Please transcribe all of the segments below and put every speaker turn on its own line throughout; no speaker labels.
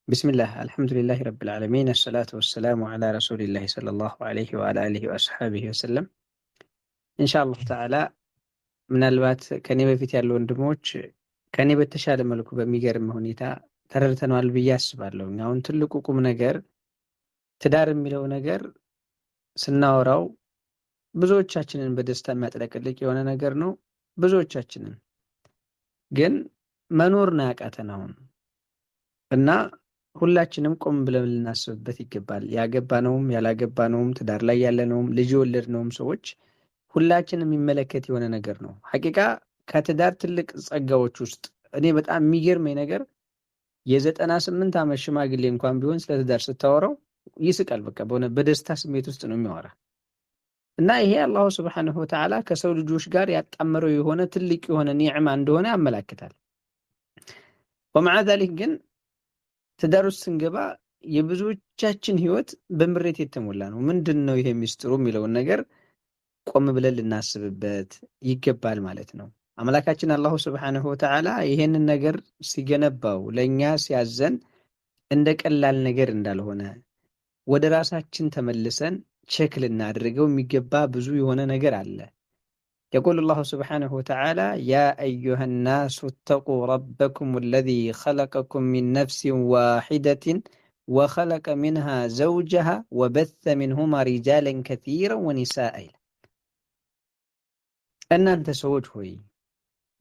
بسم الله، الحمد لله رب العالمين، الصلاة والسلام على رسول الله صلى الله عليه وعلى آله وأصحابه وسلم። إن شاء الله تعالى ምናልባት ከኔ በፊት ያሉ ወንድሞች ከኔ በተሻለ መልኩ በሚገርም ሁኔታ ተረድተነዋል ብዬ አስባለሁ። አሁን ትልቁ ቁም ነገር ትዳር የሚለው ነገር ስናወራው ብዙዎቻችንን በደስታ የሚያጥለቀልቅ የሆነ ነገር ነው። ብዙዎቻችንን ግን መኖር ነው ያቃተን አሁን፣ እና ሁላችንም ቆም ብለን ልናስብበት ይገባል። ያገባነውም ያላገባነውም፣ ትዳር ላይ ያለነውም፣ ልጅ የወለድነውም ሰዎች ሁላችን የሚመለከት የሆነ ነገር ነው። حقيقة ከትዳር ትልቅ ጸጋዎች ውስጥ እኔ በጣም የሚገርመኝ ነገር የ98 ዓመት ሽማግሌ እንኳን ቢሆን ስለ ትዳር ስታወራው ይስቃል። በቃ በሆነ በደስታ ስሜት ውስጥ ነው የሚያወራ። እና ይሄ الله سبحانه وتعالى ከሰው ልጆች ጋር ያጣመረው የሆነ ትልቅ የሆነ نعمة እንደሆነ ያመላክታል። ومع ذلك ግን ትዳር ውስጥ ስንገባ የብዙዎቻችን ህይወት በምሬት የተሞላ ነው። ምንድን ነው ይሄ ሚስጥሩ የሚለውን ነገር ቆም ብለን ልናስብበት ይገባል ማለት ነው። አምላካችን الله سبحانه وتعالى ይሄንን ነገር ሲገነባው፣ ለእኛ ሲያዘን እንደ ቀላል ነገር እንዳልሆነ ወደ ራሳችን ተመልሰን check ልናደርገው የሚገባ ብዙ የሆነ ነገር አለ። يقول الله سبحانه وتعالى: يا أيها الناس اتقوا ربكم الذي خلقكم من نفس واحدة وخلق منها زوجها وبث منهما رجالا كثيرا ونساء ይላል። እናንተ ሰዎች ሆይ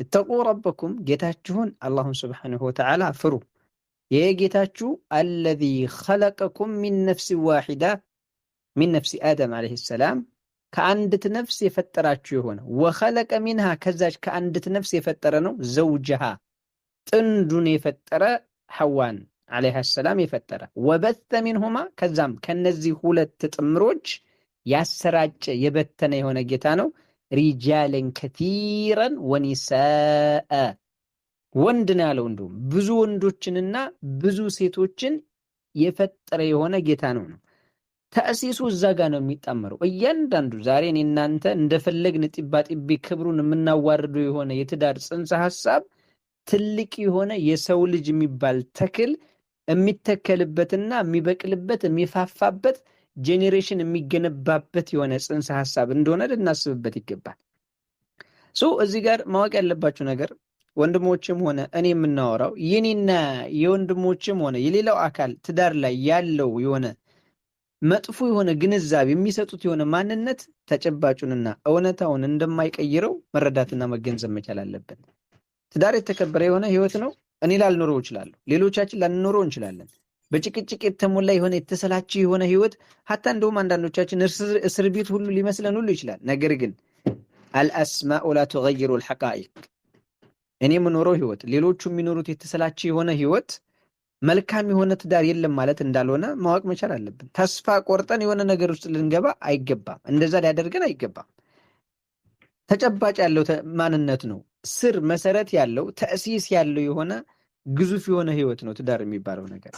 اتقوا ربكم፣ ጌታችሁን አላሁን سبحانه وتعالى ፍሩ። ይህ ጌታችሁ الذي خلقكم من نفس واحدة، من نفس آدم عليه السلام፣ ከአንዲት ነፍስ የፈጠራችሁ የሆነ፣ وخلق منها፣ ከዛች ከአንዲት ነፍስ የፈጠረ ነው፣ زوجها፣ ጥንዱን የፈጠረ፣ ሐዋን عليها السلام የፈጠረ፣ وبث منهما፣ ከዛም ከነዚህ ሁለት ጥምሮች ያሰራጨ የበተነ የሆነ ጌታ ነው። رجالا كثيرا ونساء፣ ወንድ ነው ያለው። እንዲሁም ብዙ ወንዶችንና ብዙ ሴቶችን የፈጠረ የሆነ ጌታ ነው። ተእሲሱ እዛ ጋር ነው የሚጣመረው። እያንዳንዱ ዛሬ እኔ እናንተ እንደፈለግን ጢባ ጢቤ ክብሩን የምናዋርደው የሆነ የትዳር ጽንሰ ሀሳብ ትልቅ የሆነ የሰው ልጅ የሚባል ተክል የሚተከልበትና የሚበቅልበት፣ የሚፋፋበት፣ generation የሚገነባበት የሆነ ጽንሰ ሀሳብ እንደሆነ ልናስብበት ይገባል። So እዚህ ጋር ማወቅ ያለባችሁ ነገር ወንድሞችም ሆነ እኔ የምናወራው የኔና የወንድሞችም ሆነ የሌላው አካል ትዳር ላይ ያለው የሆነ መጥፎ የሆነ ግንዛቤ የሚሰጡት የሆነ ማንነት ተጨባጩንና እውነታውን እንደማይቀይረው መረዳትና መገንዘብ መቻል አለብን። ትዳር የተከበረ የሆነ ህይወት ነው። እኔ ላልኖረው እችላለሁ፣ ሌሎቻችን ላንኖረው እንችላለን። በጭቅጭቅ የተሞላ የሆነ የተሰላቸ የሆነ ህይወት حتى እንደውም አንዳንዶቻችን እስር ቤት ሁሉ ሊመስለን ሁሉ ይችላል። ነገር ግን الأسماء لا تغير الحقائق። እኔ የምኖረው ህይወት፣ ሌሎቹ የሚኖሩት የተሰላቸ የሆነ ህይወት መልካም የሆነ ትዳር የለም ማለት እንዳልሆነ ማወቅ መቻል አለብን። ተስፋ ቆርጠን የሆነ ነገር ውስጥ ልንገባ አይገባም። እንደዛ ሊያደርገን አይገባም። ተጨባጭ ያለው ማንነት ነው። ስር መሰረት ያለው፣ تأسيس ያለው የሆነ ግዙፍ የሆነ ህይወት ነው ትዳር የሚባለው ነገር።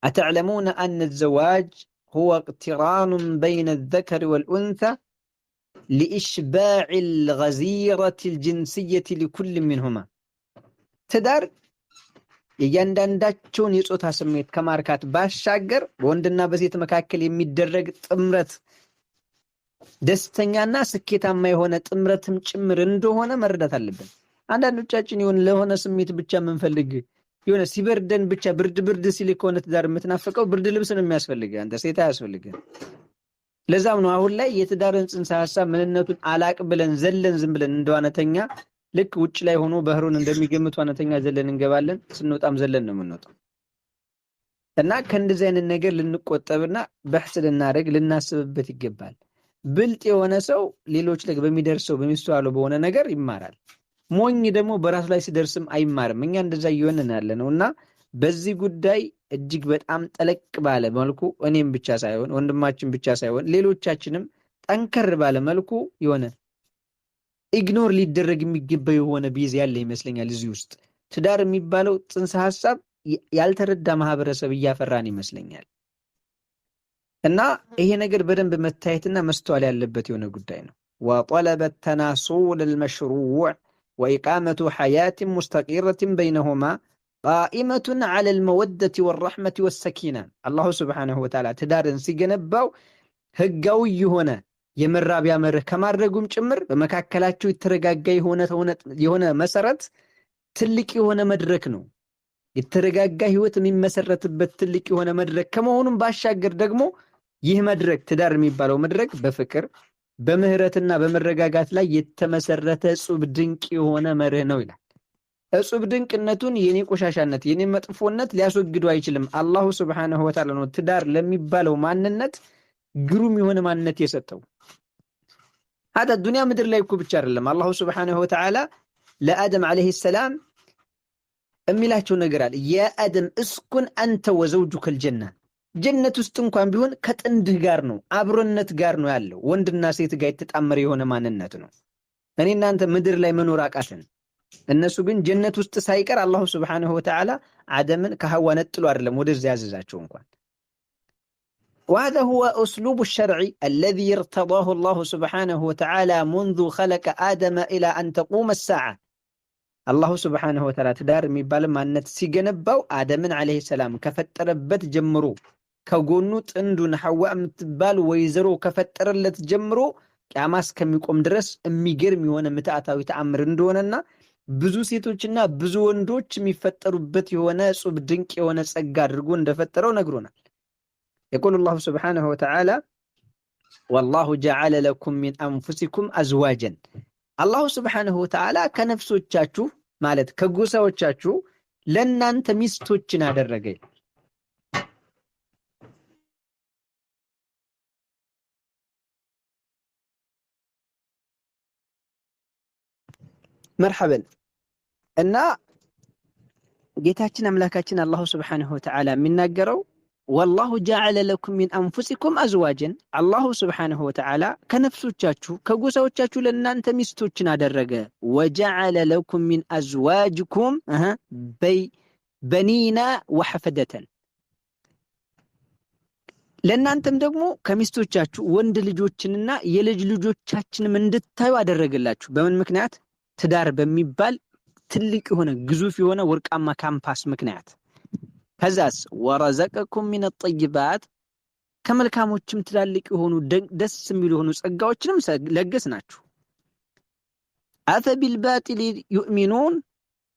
أتعلمون أن الزواج هو اقتران بين الذكر والأنثى لإشباع الغزيرة الجنسية لكل منهما። ትዳር የእያንዳንዳቸውን የጾታ ስሜት ከማርካት ባሻገር በወንድና በሴት መካከል የሚደረግ ጥምረት ደስተኛና ስኬታማ የሆነ ጥምረትም ጭምር እንደሆነ መረዳት አለብን። አንዳንዶቻችን የሆነ ለሆነ ስሜት ብቻ የምንፈልግ፣ የሆነ ሲበርደን ብቻ፣ ብርድ ብርድ ሲል ከሆነ ትዳር የምትናፍቀው ብርድ ልብስ ነው የሚያስፈልግህ፣ አንተ ሴት አያስፈልግህ። ለዛም ነው አሁን ላይ የትዳርን ጽንሰ ሀሳብ ምንነቱን አላቅ ብለን ዘለን ዝም ብለን እንደ ዋናተኛ፣ ልክ ውጭ ላይ ሆኖ ባህሩን እንደሚገምት ዋናተኛ ዘለን እንገባለን፣ ስንወጣም ዘለን ነው የምንወጣው። እና ከእንደዚህ አይነት ነገር ልንቆጠብና بحث ልናደርግ፣ ልናስብበት ይገባል። ብልጥ የሆነ ሰው ሌሎች ላይ በሚደርሰው፣ በሚስተዋለው በሆነ ነገር ይማራል። ሞኝ ደግሞ በራሱ ላይ ሲደርስም አይማርም። እኛ እንደዛ እየሆንን ያለ ነው። እና በዚህ ጉዳይ እጅግ በጣም ጠለቅ ባለ መልኩ እኔም ብቻ ሳይሆን፣ ወንድማችን ብቻ ሳይሆን፣ ሌሎቻችንም ጠንከር ባለ መልኩ የሆነ ignore ሊደረግ የሚገባ የሆነ base ያለ ይመስለኛል። እዚህ ውስጥ ትዳር የሚባለው ጽንሰ ሀሳብ ያልተረዳ ማህበረሰብ እያፈራን ይመስለኛል። እና ይሄ ነገር በደንብ መታየትና መስተዋል ያለበት የሆነ ጉዳይ ነው። وطلب التناسل المشروع وإقامة حياة مستقرة بينهما قائمة على المودة والرحمة والسكينة። الله سبحانه وتعالى ትዳርን ሲገነባው ህጋዊ የሆነ የመራቢያ መርህ ከማድረጉም ጭምር በመካከላቸው የተረጋጋ የሆነ መሰረት ትልቅ የሆነ መድረክ ነው። የተረጋጋ ህይወት የሚመሰረትበት ትልቅ የሆነ መድረክ ከመሆኑም ባሻገር ደግሞ ይህ መድረክ ትዳር የሚባለው መድረክ በፍቅር፣ በምህረትና በመረጋጋት ላይ የተመሰረተ እጹብ ድንቅ የሆነ መርህ ነው ይላል። እጹብ ድንቅነቱን የኔ ቆሻሻነት፣ የኔ መጥፎነት ሊያስወግዱ አይችልም። الله سبحانه وتعالى ነው ትዳር ለሚባለው ማንነት ግሩም የሆነ ማንነት የሰጠው። هذا ዱንያ ምድር ላይ እኮ ብቻ አይደለም። الله سبحانه وتعالى ለአደም عليه السلام የሚላቸው ነገር አለ። يا آدم اسكن أنت وزوجك الجنة፣ ጀነት ውስጥ እንኳን ቢሆን ከጥንድህ ጋር ነው፣ አብሮነት ጋር ነው ያለው። ወንድና ሴት ጋር የተጣመረ የሆነ ማንነት ነው። እኔ እናንተ ምድር ላይ መኖር አቃተን። እነሱ ግን ጀነት ውስጥ ሳይቀር الله سبحانه وتعالى አደምን ከሐዋ ነጥሎ አይደለም ወደዚያ ያዘዛቸው እንኳን። وهذا هو أسلوب الشرع الذي ارتضاه الله سبحانه وتعالى منذ خلق آدم إلى أن تقوم الساعة። الله سبحانه وتعالى ትዳር የሚባል ማንነት ሲገነባው አደምን عليه السلام ከፈጠረበት ጀምሮ፣ ከጎኑ ጥንዱን ሐዋ የምትባል ወይዘሮ ከፈጠረለት ጀምሮ ቅያማ እስከሚቆም ድረስ የሚገርም የሆነ ምትሃታዊ ተአምር እንደሆነና ብዙ ሴቶችና ብዙ ወንዶች የሚፈጠሩበት የሆነ እጹብ ድንቅ የሆነ ጸጋ አድርጎ እንደፈጠረው ነግሮናል። يقول الله سبحانه وتعالى والله جعل لكم من أنفسكم أزواجا። الله سبحانه وتعالى ከነፍሶቻችሁ ማለት ከጎሳዎቻችሁ ለእናንተ ሚስቶችን አደረገ። مرحبا። እና ጌታችን አምላካችን الله سبحانه وتعالى የሚናገረው والله جعل لكم من أنفسكم أزواجا፣ الله سبحانه وتعالى ከነፍሶቻችሁ ከጎሳዎቻችሁ ለእናንተ ሚስቶችን አደረገ። وجعل لكم من أزواجكم بنين وحفدة፣ ለእናንተም ደግሞ ከሚስቶቻችሁ ወንድ ልጆችንና የልጅ ልጆቻችንም እንድታዩ አደረገላችሁ። በምን ምክንያት? ትዳር በሚባል ትልቅ የሆነ ግዙፍ የሆነ ወርቃማ ካምፓስ ምክንያት። ከዛስ ورزقكم من الطيبات፣ ከመልካሞችም ትላልቅ የሆኑ ደስ የሚሉ የሆኑ ጸጋዎችንም ለገስናችሁ። أفبالباطل يؤمنون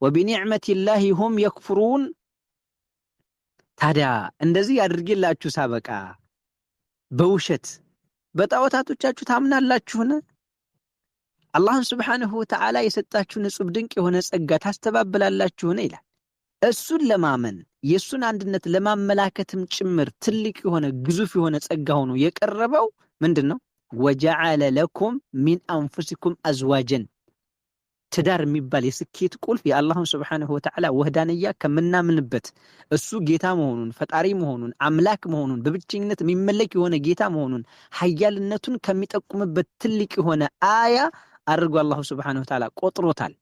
وبنعمة الله هم يكفرون። ታዲያ እንደዚህ አድርጌላችሁ ሳበቃ በውሸት በጣዖታቶቻችሁ ታምናላችሁን? አላህን سبحانه وتعالى የሰጣችሁን እጹብ ድንቅ የሆነ ጸጋ ታስተባብላላችሁን? ይላል። እሱን ለማመን የእሱን አንድነት ለማመላከትም ጭምር ትልቅ የሆነ ግዙፍ የሆነ ጸጋ ሆኖ የቀረበው ምንድን ነው? وجعل لكم من أنفسكم أزواجا። ትዳር የሚባል የስኬት ቁልፍ የአላህን سبحانه وتعالى وحدانية ከምናምንበት፣ እሱ ጌታ መሆኑን፣ ፈጣሪ መሆኑን፣ አምላክ መሆኑን፣ በብቸኝነት የሚመለክ የሆነ ጌታ መሆኑን፣ ሀያልነቱን ከሚጠቁምበት ትልቅ የሆነ አያ አድርጎ الله سبحانه وتعالى ቆጥሮታል።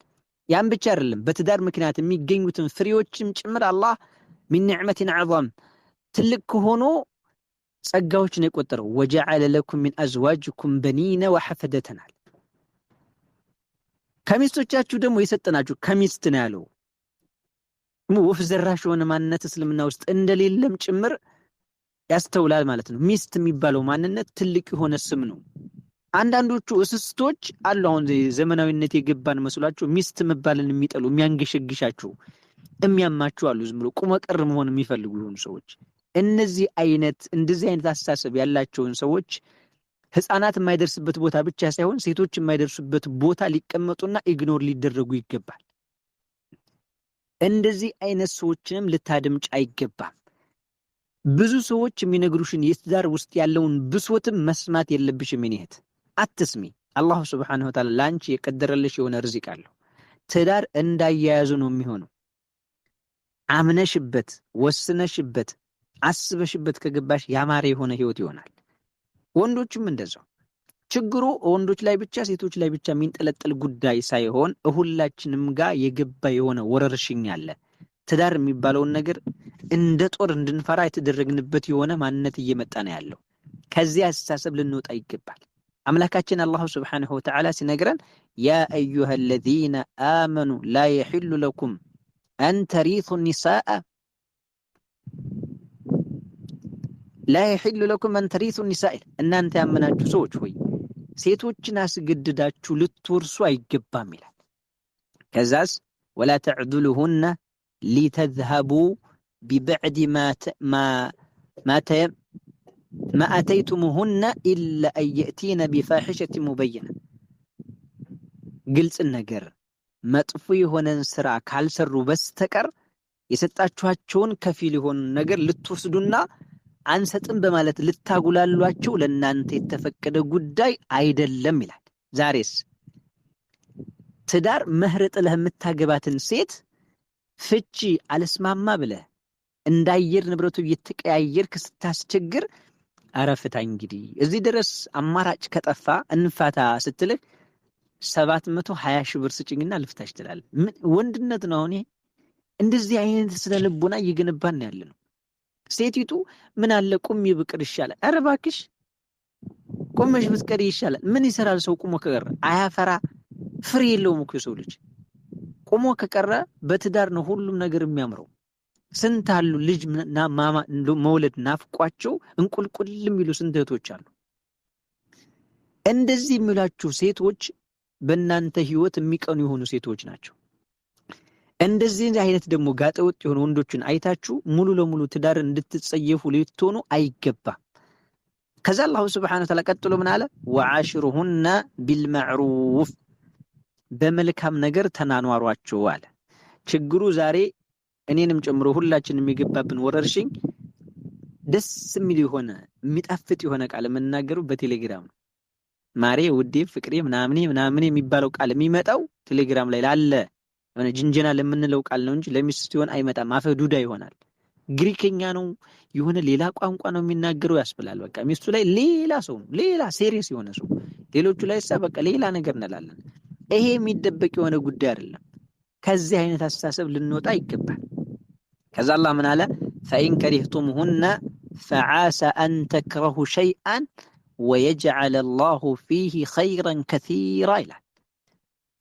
ያን ብቻ አይደለም፣ በትዳር ምክንያት የሚገኙትን ፍሬዎችም ጭምር አላህ من نعمة عظام ትልቅ ከሆኑ ጸጋዎችን የቆጠረው وجعل لكم من أزواجكم بنين وحفدة አለ። ከሚስቶቻችሁ ደግሞ የሰጠናችሁ ከሚስት ነው ያለው። ወፍ ዘራሽ የሆነ ማንነት እስልምና ውስጥ እንደሌለም ጭምር ያስተውላል ማለት ነው። ሚስት የሚባለው ማንነት ትልቅ የሆነ ስም ነው። አንዳንዶቹ እስስቶች አሉ። አሁን ዘመናዊነት የገባን መስሏቸው ሚስት መባልን የሚጠሉ፣ የሚያንገሸግሻቸው፣ የሚያማቸው አሉ። ዝም ብሎ ቁመቀር መሆን የሚፈልጉ የሆኑ ሰዎች፣ እነዚህ አይነት እንደዚህ አይነት አስተሳሰብ ያላቸውን ሰዎች ህፃናት የማይደርስበት ቦታ ብቻ ሳይሆን ሴቶች የማይደርሱበት ቦታ ሊቀመጡና ignore ሊደረጉ ይገባል። እንደዚህ አይነት ሰዎችንም ልታደምጭ አይገባም። ብዙ ሰዎች የሚነግሩሽን የትዳር ውስጥ ያለውን ብሶትም መስማት የለብሽም። የኔ እህት አትስሚ። الله سبحانه وتعالى ለአንቺ የቀደረልሽ የሆነ ርዚቅ አለው። ትዳር እንዳያያዙ ነው የሚሆነው። አምነሽበት፣ ወስነሽበት፣ አስበሽበት ከገባሽ ያማረ የሆነ ህይወት ይሆናል። ወንዶችም እንደዛው። ችግሩ ወንዶች ላይ ብቻ ሴቶች ላይ ብቻ የሚንጠለጠል ጉዳይ ሳይሆን ሁላችንም ጋር የገባ የሆነ ወረርሽኝ አለ። ትዳር የሚባለውን ነገር እንደ ጦር እንድንፈራ የተደረግንበት የሆነ ማንነት እየመጣ ነው ያለው። ከዚህ አስተሳሰብ ልንወጣ ይገባል። አምላካችን الله سبحانه وتعالى ሲነግረን يا أيها الذين آمنوا لا يحل لكم أن ترثوا النساء لا يحل لكم أن ترثوا النساء እናንተ ያመናችሁ ሰዎች ሆይ ሴቶችን አስገድዳችሁ ልትወርሱ አይገባም ይላል። ከዛስ ولا تعضلوهن لتذهبوا ببعض ما آتيتموهن إلا أن يأتين بفاحشة مبينة። ግልጽ ነገር መጥፎ የሆነን ስራ ካልሰሩ በስተቀር የሰጣችኋቸውን ከፊል የሆነ ነገር ልትወስዱና አንሰጥም በማለት ልታጉላሏቸው ለእናንተ የተፈቀደ ጉዳይ አይደለም ይላል። ዛሬስ ትዳር መህር ጥለህ የምታገባትን ሴት ፍቺ አልስማማ ብለህ እንዳየር ንብረቱ እየተቀያየርክ ስታስቸግር ኧረ ፍታኝ እንግዲህ እዚህ ድረስ አማራጭ ከጠፋ እንፋታ ስትልህ 720 ሺህ ብር ስጭኝና ልፍታሽ ትላለህ። ወንድነት ነው አሁን ይሄ? እንደዚህ አይነት ስነ ልቦና እየገነባን ያለ ነው። ሴቲቱ ምን አለ ቁሚ ብቅር ይሻላል። ኧረ እባክሽ ቁመሽ ብትቀሪ ይሻላል። ምን ይሰራል ሰው ቁሞ ከቀረ? አያፈራ ፍሬ የለውም እኮ የሰው ልጅ ቁሞ ከቀረ። በትዳር ነው ሁሉም ነገር የሚያምረው። ስንት አሉ ልጅ መውለድ ናፍቋቸው እንቁልቁል የሚሉ ስንት እህቶች አሉ። እንደዚህ የሚሏችሁ ሴቶች በእናንተ ህይወት የሚቀኑ የሆኑ ሴቶች ናቸው። እንደዚህ አይነት ደግሞ ጋጠወጥ የሆኑ ወንዶችን አይታችሁ ሙሉ ለሙሉ ትዳር እንድትጸየፉ ልትሆኑ አይገባም። ከዛ አላሁ ስብሐነሁ ወተዓላ ቀጥሎ ምን አለ? ወዓሽሩሁነ ቢልመዕሩፍ በመልካም ነገር ተናኗሯቸው አለ። ችግሩ ዛሬ እኔንም ጨምሮ ሁላችንም የሚገባብን ወረርሽኝ ደስ የሚል የሆነ የሚጣፍጥ የሆነ ቃል የምናገረው በቴሌግራም ነው። ማሬ፣ ውዴ፣ ፍቅሬ ምናምኔ ምናምኔ የሚባለው ቃል የሚመጣው ቴሌግራም ላይ ላለ የሆነ ጅንጀና ለምንለው ቃል ነው እንጂ ለሚስት ሲሆን አይመጣም። አፈ ዱዳ ይሆናል። ግሪከኛ ነው የሆነ ሌላ ቋንቋ ነው የሚናገረው ያስብላል። በቃ ሚስቱ ላይ ሌላ ሰው ነው፣ ሌላ serious የሆነ ሰው። ሌሎቹ ላይ በቃ ሌላ ነገር እንላለን። ይሄ የሚደበቅ የሆነ ጉዳይ አይደለም። ከዚህ አይነት አስተሳሰብ ልንወጣ ይገባል። ከዛ አላህ ምን አለ? فإن كرهتموهن فعسى أن تكرهوا شيئا ويجعل الله فيه خيرا كثيرا ይላል።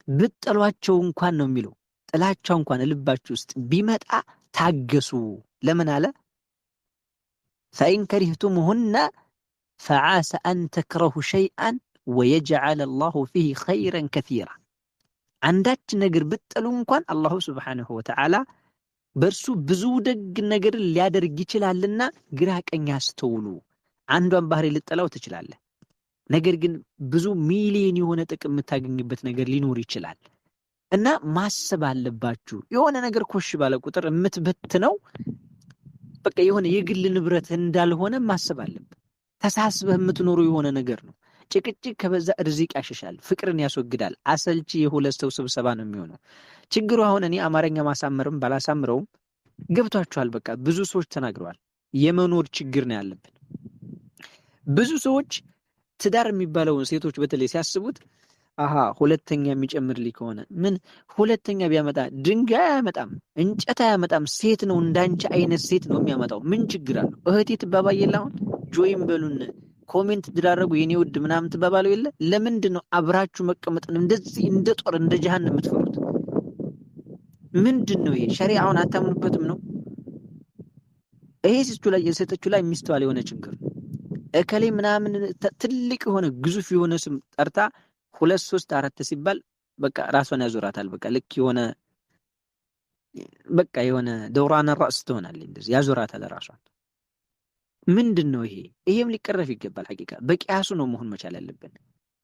ብትጠሏቸው እንኳን ነው የሚለው፣ ጥላቻው እንኳን ልባችሁ ውስጥ ቢመጣ ታገሱ። ለምን አለ? فإن كرهتموهن فعسى أن تكرهوا شيئا ويجعل الله فيه خيرا كثيرا። አንዳች ነገር ብትጠሉ እንኳን አላሁ ስብሓነሁ ወተዓላ በእርሱ ብዙ ደግ ነገር ሊያደርግ ይችላልና ግራ ቀኝ አስተውሉ። አንዷን ባህሪ ልጠላው ትችላለህ፣ ነገር ግን ብዙ ሚሊዮን የሆነ ጥቅም የምታገኝበት ነገር ሊኖር ይችላል። እና ማሰብ አለባችሁ። የሆነ ነገር ኮሽ ባለ ቁጥር የምትበትነው በቃ የሆነ የግል ንብረት እንዳልሆነ ማሰብ አለብህ። ተሳስበህ የምትኖሩ የሆነ ነገር ነው። ጭቅጭቅ ከበዛ ርዚቅ ያሸሻል፣ ፍቅርን ያስወግዳል። አሰልቺ የሁለት ሰው ስብሰባ ነው የሚሆነው። ችግሩ አሁን እኔ አማርኛ ማሳመርም ባላሳምረውም ገብቷችኋል። በቃ ብዙ ሰዎች ተናግረዋል። የመኖር ችግር ነው ያለብን። ብዙ ሰዎች ትዳር የሚባለውን ሴቶች በተለይ ሲያስቡት አሃ ሁለተኛ የሚጨምርልኝ ከሆነ ምን ሁለተኛ ቢያመጣ ድንጋይ አያመጣም፣ እንጨት አያመጣም፣ ሴት ነው እንዳንቺ አይነት ሴት ነው የሚያመጣው። ምን ችግር አለው? እህቴ ትባባይ የለ አሁን join በሉን comment ድራረጉ የኔ ውድ ምናምን ትባባለው የለ። ለምንድን ነው አብራችሁ መቀመጥን እንደዚህ እንደ ጦር እንደ ጀሃነም የምትፈሩት? ምንድን ነው ይሄ? ሸሪዓውን አታምኑበትም ነው ይሄ? ሴቶቹ ላይ የሴቶቹ ላይ የሚስተዋል የሆነ ችግር እከሌ ምናምን ትልቅ የሆነ ግዙፍ የሆነ ስም ጠርታ 2 3 4 ሲባል በቃ ራሷን ያዞራታል። በቃ ልክ የሆነ በቃ የሆነ ደውራን ራስ ትሆናለች፣ እንደዚህ ያዞራታል ራሷን። ምንድን ነው ይሄ? ይሄም ሊቀረፍ ይገባል። ሐቂቃ በቂያሱ ነው መሆን መቻል ያለብን።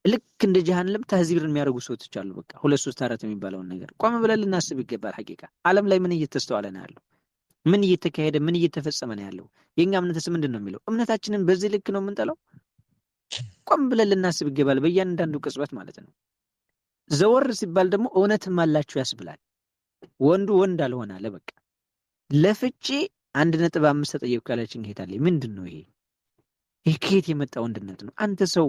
ልክ እንደ ጀሃነም ተህዚብርን የሚያደርጉ ሰዎች አሉ። በቃ 2 3 4 የሚባለውን ነገር ቆም ብለን ልናስብ ይገባል። ሐቂቃ ዓለም ላይ ምን እየተስተዋለ ነው ያለው? ምን እየተካሄደ ምን እየተፈጸመ ነው ያለው? የኛ እምነትስ ምንድን ነው የሚለው? እምነታችንን በዚህ ልክ ነው የምንጠላው? ቆም ብለን ልናስብ ይገባል፣ በእያንዳንዱ ቅጽበት ማለት ነው። ዘወር ሲባል ደግሞ እውነትም አላችሁ ያስብላል። ወንዱ ወንድ አልሆነ አለ። በቃ ለፍቺ 1.5 ተጠየቅኩ ያለችኝ እህት አለኝ። ምንድን ነው ይሄ? ይሄ ከየት የመጣ ወንድነት ነው? አንተ ሰው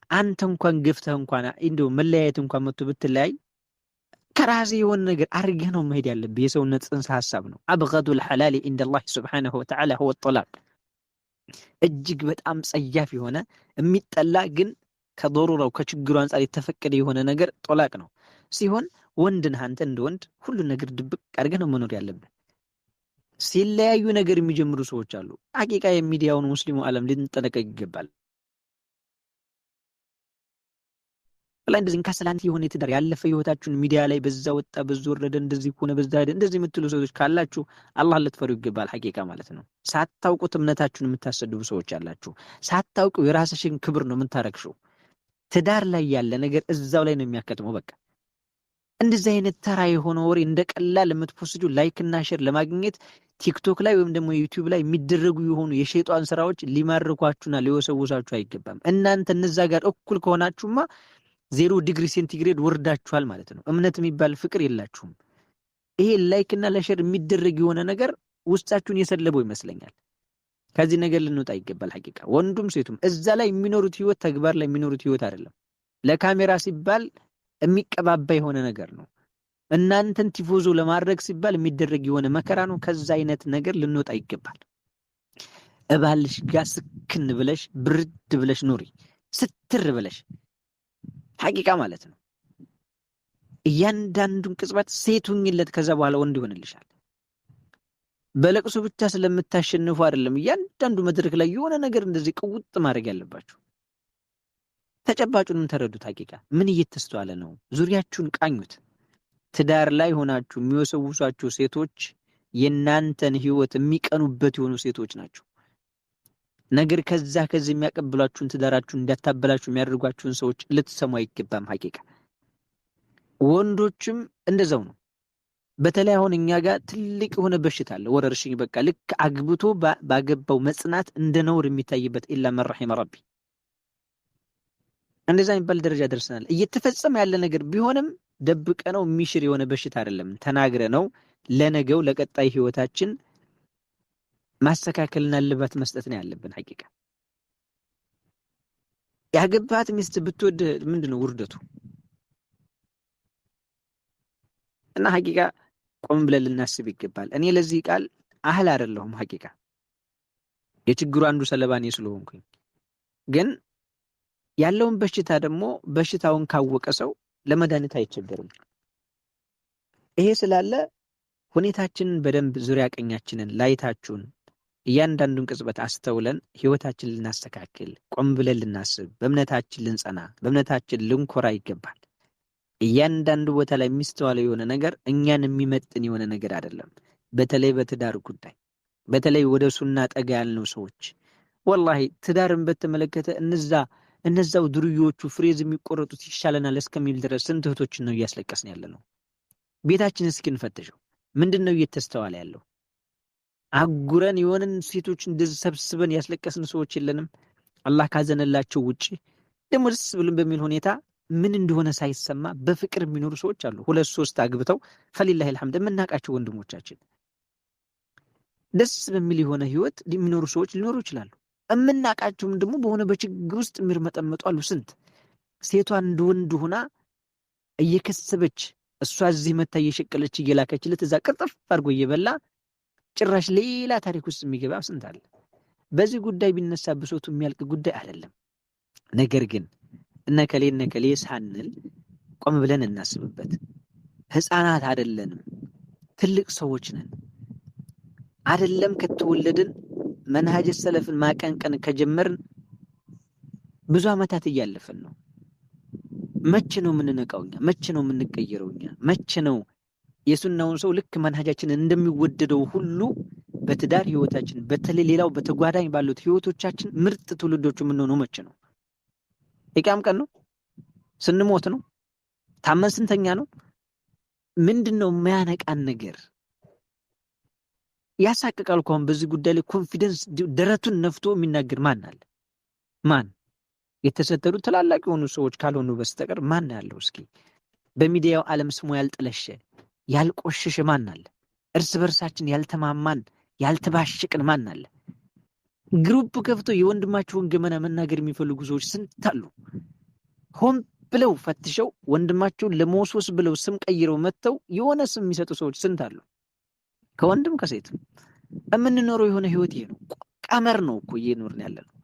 አንተ እንኳን ገፍተህ እንኳን እንደው መለያየት እንኳን መጥቶ ብትለያይ ከራስህ የሆነ ነገር አድርገህ ነው መሄድ ያለብህ። የሰውነት ጽንሰ ሐሳብ ነው። አብገዱል ሐላሊ ዒንደላሂ ሱብሓነሁ ወተዓላ ሁወ ጠላቅ። እጅግ በጣም ጸያፍ የሆነ የሚጠላ ግን ከዶሩራው ከችግሩ አንጻር የተፈቀደ የሆነ ነገር ጦላቅ ነው ሲሆን ወንድ ነህ አንተ፣ እንደ ወንድ ሁሉ ነገር ድብቅ አድርገህ ነው መኖር ያለብህ። ሲለያዩ ነገር የሚጀምሩ ሰዎች አሉ። ሐቂቃ የሚዲያውን ሙስሊሙ ዓለም ልንጠነቀቅ ይገባል። ላይ እንደዚህ እንካስላንት የሆነ የትዳር ያለፈ ህይወታችሁን ሚዲያ ላይ በዛ ወጣ በዛ ወረደ እንደዚህ ሆነ በዛ ሄደ እንደዚህ የምትሉ ሰዎች ካላችሁ አላህን ልትፈሩ ይገባል። ሐቂቃ ማለት ነው። ሳታውቁት እምነታችሁን የምታሰድቡ ሰዎች አላችሁ። ሳታውቁ የራስሽን ክብር ነው የምታረክሽው። ትዳር ላይ ያለ ነገር እዛው ላይ ነው የሚያከትመው። በቃ እንደዚህ አይነት ተራ የሆነ ወሬ እንደ ቀላል የምት post ጁ like እና share ለማግኘት ቲክቶክ ላይ ወይም ደግሞ ዩቲዩብ ላይ የሚደረጉ የሆኑ የሸይጣን ስራዎች ሊማርኳችሁና ሊወሰውሳችሁ አይገባም። እናንተ እነዛ ጋር እኩል ከሆናችሁማ 0 ዲግሪ ሴንቲግሬድ ወርዳችኋል ማለት ነው። እምነት የሚባል ፍቅር የላችሁም። ይሄ like እና ለ share የሚደረግ የሆነ ነገር ውስጣችሁን የሰለበው ይመስለኛል። ከዚህ ነገር ልንወጣ ይገባል። ሐቂቃ ወንዱም ሴቱም እዛ ላይ የሚኖሩት ህይወት ተግባር ላይ የሚኖሩት ህይወት አይደለም። ለካሜራ ሲባል የሚቀባባ የሆነ ነገር ነው። እናንተን ቲፎዞ ለማድረግ ሲባል የሚደረግ የሆነ መከራ ነው። ከዛ አይነት ነገር ልንወጣ ይገባል። እባልሽ ጋር ስክን ብለሽ ብርድ ብለሽ ኑሪ፣ ስትር ብለሽ ሐቂቃ ማለት ነው። እያንዳንዱን ቅጽበት ሴት ሁኚለት፣ ከዛ በኋላ ወንድ ይሆንልሻል። በለቅሶ ብቻ ስለምታሸንፉ አይደለም። እያንዳንዱ መድረክ ላይ የሆነ ነገር እንደዚህ ቅውጥ ማድረግ ያለባችሁ። ተጨባጩንም ተረዱት። ሐቂቃ ምን እየተስተዋለ ነው? ዙሪያችሁን ቃኙት። ትዳር ላይ ሆናችሁ የሚወሰውሷችሁ ሴቶች የእናንተን ህይወት የሚቀኑበት የሆኑ ሴቶች ናቸው። ነገር ከዛ ከዚህ የሚያቀብሏችሁን ትዳራችሁን እንዳታበላችሁ የሚያደርጓችሁን ሰዎች ልትሰሙ አይገባም። ሐቂቃ ወንዶችም እንደዛው ነው። በተለይ አሁን እኛ ጋር ትልቅ የሆነ በሽታ አለ፣ ወረርሽኝ። በቃ ልክ አግብቶ ባገባው መጽናት እንደ ነውር የሚታይበት إلا من رحم ربي እንደዛ የሚባል ደረጃ ደርሰናል። እየተፈጸመ ያለ ነገር ቢሆንም ደብቀ ነው የሚሽር የሆነ በሽታ አይደለም። ተናግረ ነው ለነገው ለቀጣይ ህይወታችን ማስተካከልና ልባት መስጠት ነው ያለብን። ሐቂቃ ያገባት ሚስት ብትወድ ምንድን ነው ውርደቱ? እና ሐቂቃ ቆም ብለን ልናስብ ይገባል። እኔ ለዚህ ቃል አህል አይደለሁም። ሐቂቃ የችግሩ አንዱ ሰለባ እኔ ስለሆንኩኝ፣ ግን ያለውን በሽታ ደግሞ በሽታውን ካወቀ ሰው ለመድኃኒት አይቸገርም። ይሄ ስላለ ሁኔታችንን በደንብ ዙሪያ ቀኛችንን ላይታችሁን እያንዳንዱን ቅጽበት አስተውለን ህይወታችን ልናስተካክል፣ ቆም ብለን ልናስብ፣ በእምነታችን ልንጸና፣ በእምነታችን ልንኮራ ይገባል። እያንዳንዱ ቦታ ላይ የሚስተዋለው የሆነ ነገር እኛን የሚመጥን የሆነ ነገር አይደለም። በተለይ በትዳር ጉዳይ፣ በተለይ ወደ ሱና ጠጋ ያልነው ሰዎች ወላሂ ትዳርን በተመለከተ እነዛው ዱርዬዎቹ ፍሬዝ የሚቆረጡት ይሻለናል እስከሚል ድረስ ስንት እህቶችን ነው እያስለቀስን ያለ ነው። ቤታችን እስኪ እንፈትሸው። ምንድን ነው እየተስተዋለ ያለው? አጉረን የሆንን ሴቶች እንደዚህ ሰብስበን ያስለቀስን ሰዎች የለንም። አላህ ካዘነላቸው ውጭ ደግሞ ደስ ብልን በሚል ሁኔታ ምን እንደሆነ ሳይሰማ በፍቅር የሚኖሩ ሰዎች አሉ። ሁለት ሶስት አግብተው ፈሊላሂ አልሐምድ የምናውቃቸው ወንድሞቻችን ደስ በሚል የሆነ ህይወት የሚኖሩ ሰዎች ሊኖሩ ይችላሉ። የምናውቃቸውም ደግሞ በሆነ በችግር ውስጥ የሚርመጠመጡ አሉ። ስንት ሴቷ እንደ ወንድ ሆና እየከሰበች እሷ እዚህ መታ እየሸቀለች እየላከችለት እዛ ቅርጥፍ አድርጎ እየበላ ጭራሽ ሌላ ታሪክ ውስጥ የሚገባ ስንት አለ። በዚህ ጉዳይ ቢነሳ ብሶቱ የሚያልቅ ጉዳይ አይደለም። ነገር ግን እነከሌ እነከሌ ሳንል ቆም ብለን እናስብበት። ህፃናት አይደለንም፣ ትልቅ ሰዎች ነን። አይደለም ከተወለድን መንሃጅ ሰለፍን ማቀንቀን ከጀመርን ብዙ ዓመታት እያለፈን ነው። መቼ ነው የምንነቃው እኛ? መቼ ነው የምንቀየረው እኛ? መቼ ነው የሱናውን ሰው ልክ መንሃጃችን እንደሚወደደው ሁሉ በትዳር ህይወታችን፣ በተለይ ሌላው በተጓዳኝ ባሉት ህይወቶቻችን ምርጥ ትውልዶቹ የምንሆነው መቼ ነው? የቂያም ቀን ነው? ስንሞት ነው? ታመን ስንተኛ ነው? ምንድን ነው የሚያነቃን ነገር? ያሳቅቃል እኮ አሁን በዚህ ጉዳይ ላይ confidence ደረቱን ነፍቶ የሚናገር ማን አለ? ማን የተሰተሩ ትላላቅ የሆኑ ሰዎች ካልሆኑ በስተቀር ማን ያለው? እስኪ በሚዲያው ዓለም ስሙ ያልጠለሸ ያልቆሸሸ ማን አለ? እርስ በርሳችን ያልተማማን ያልተባሸቅን ማን አለ? group ከፍቶ የወንድማቸውን ገመና መናገር የሚፈልጉ ሰዎች ስንት አሉ? ሆን ብለው ፈትሸው ወንድማቸውን ለመወስወስ ብለው ስም ቀይረው መጥተው የሆነ ስም የሚሰጡ ሰዎች ስንት አሉ? ከወንድም ከሴት የምንኖረው የሆነ ህይወት ይሄ ነው። ቀመር ነው እኮ እየኖርን ያለ ነው።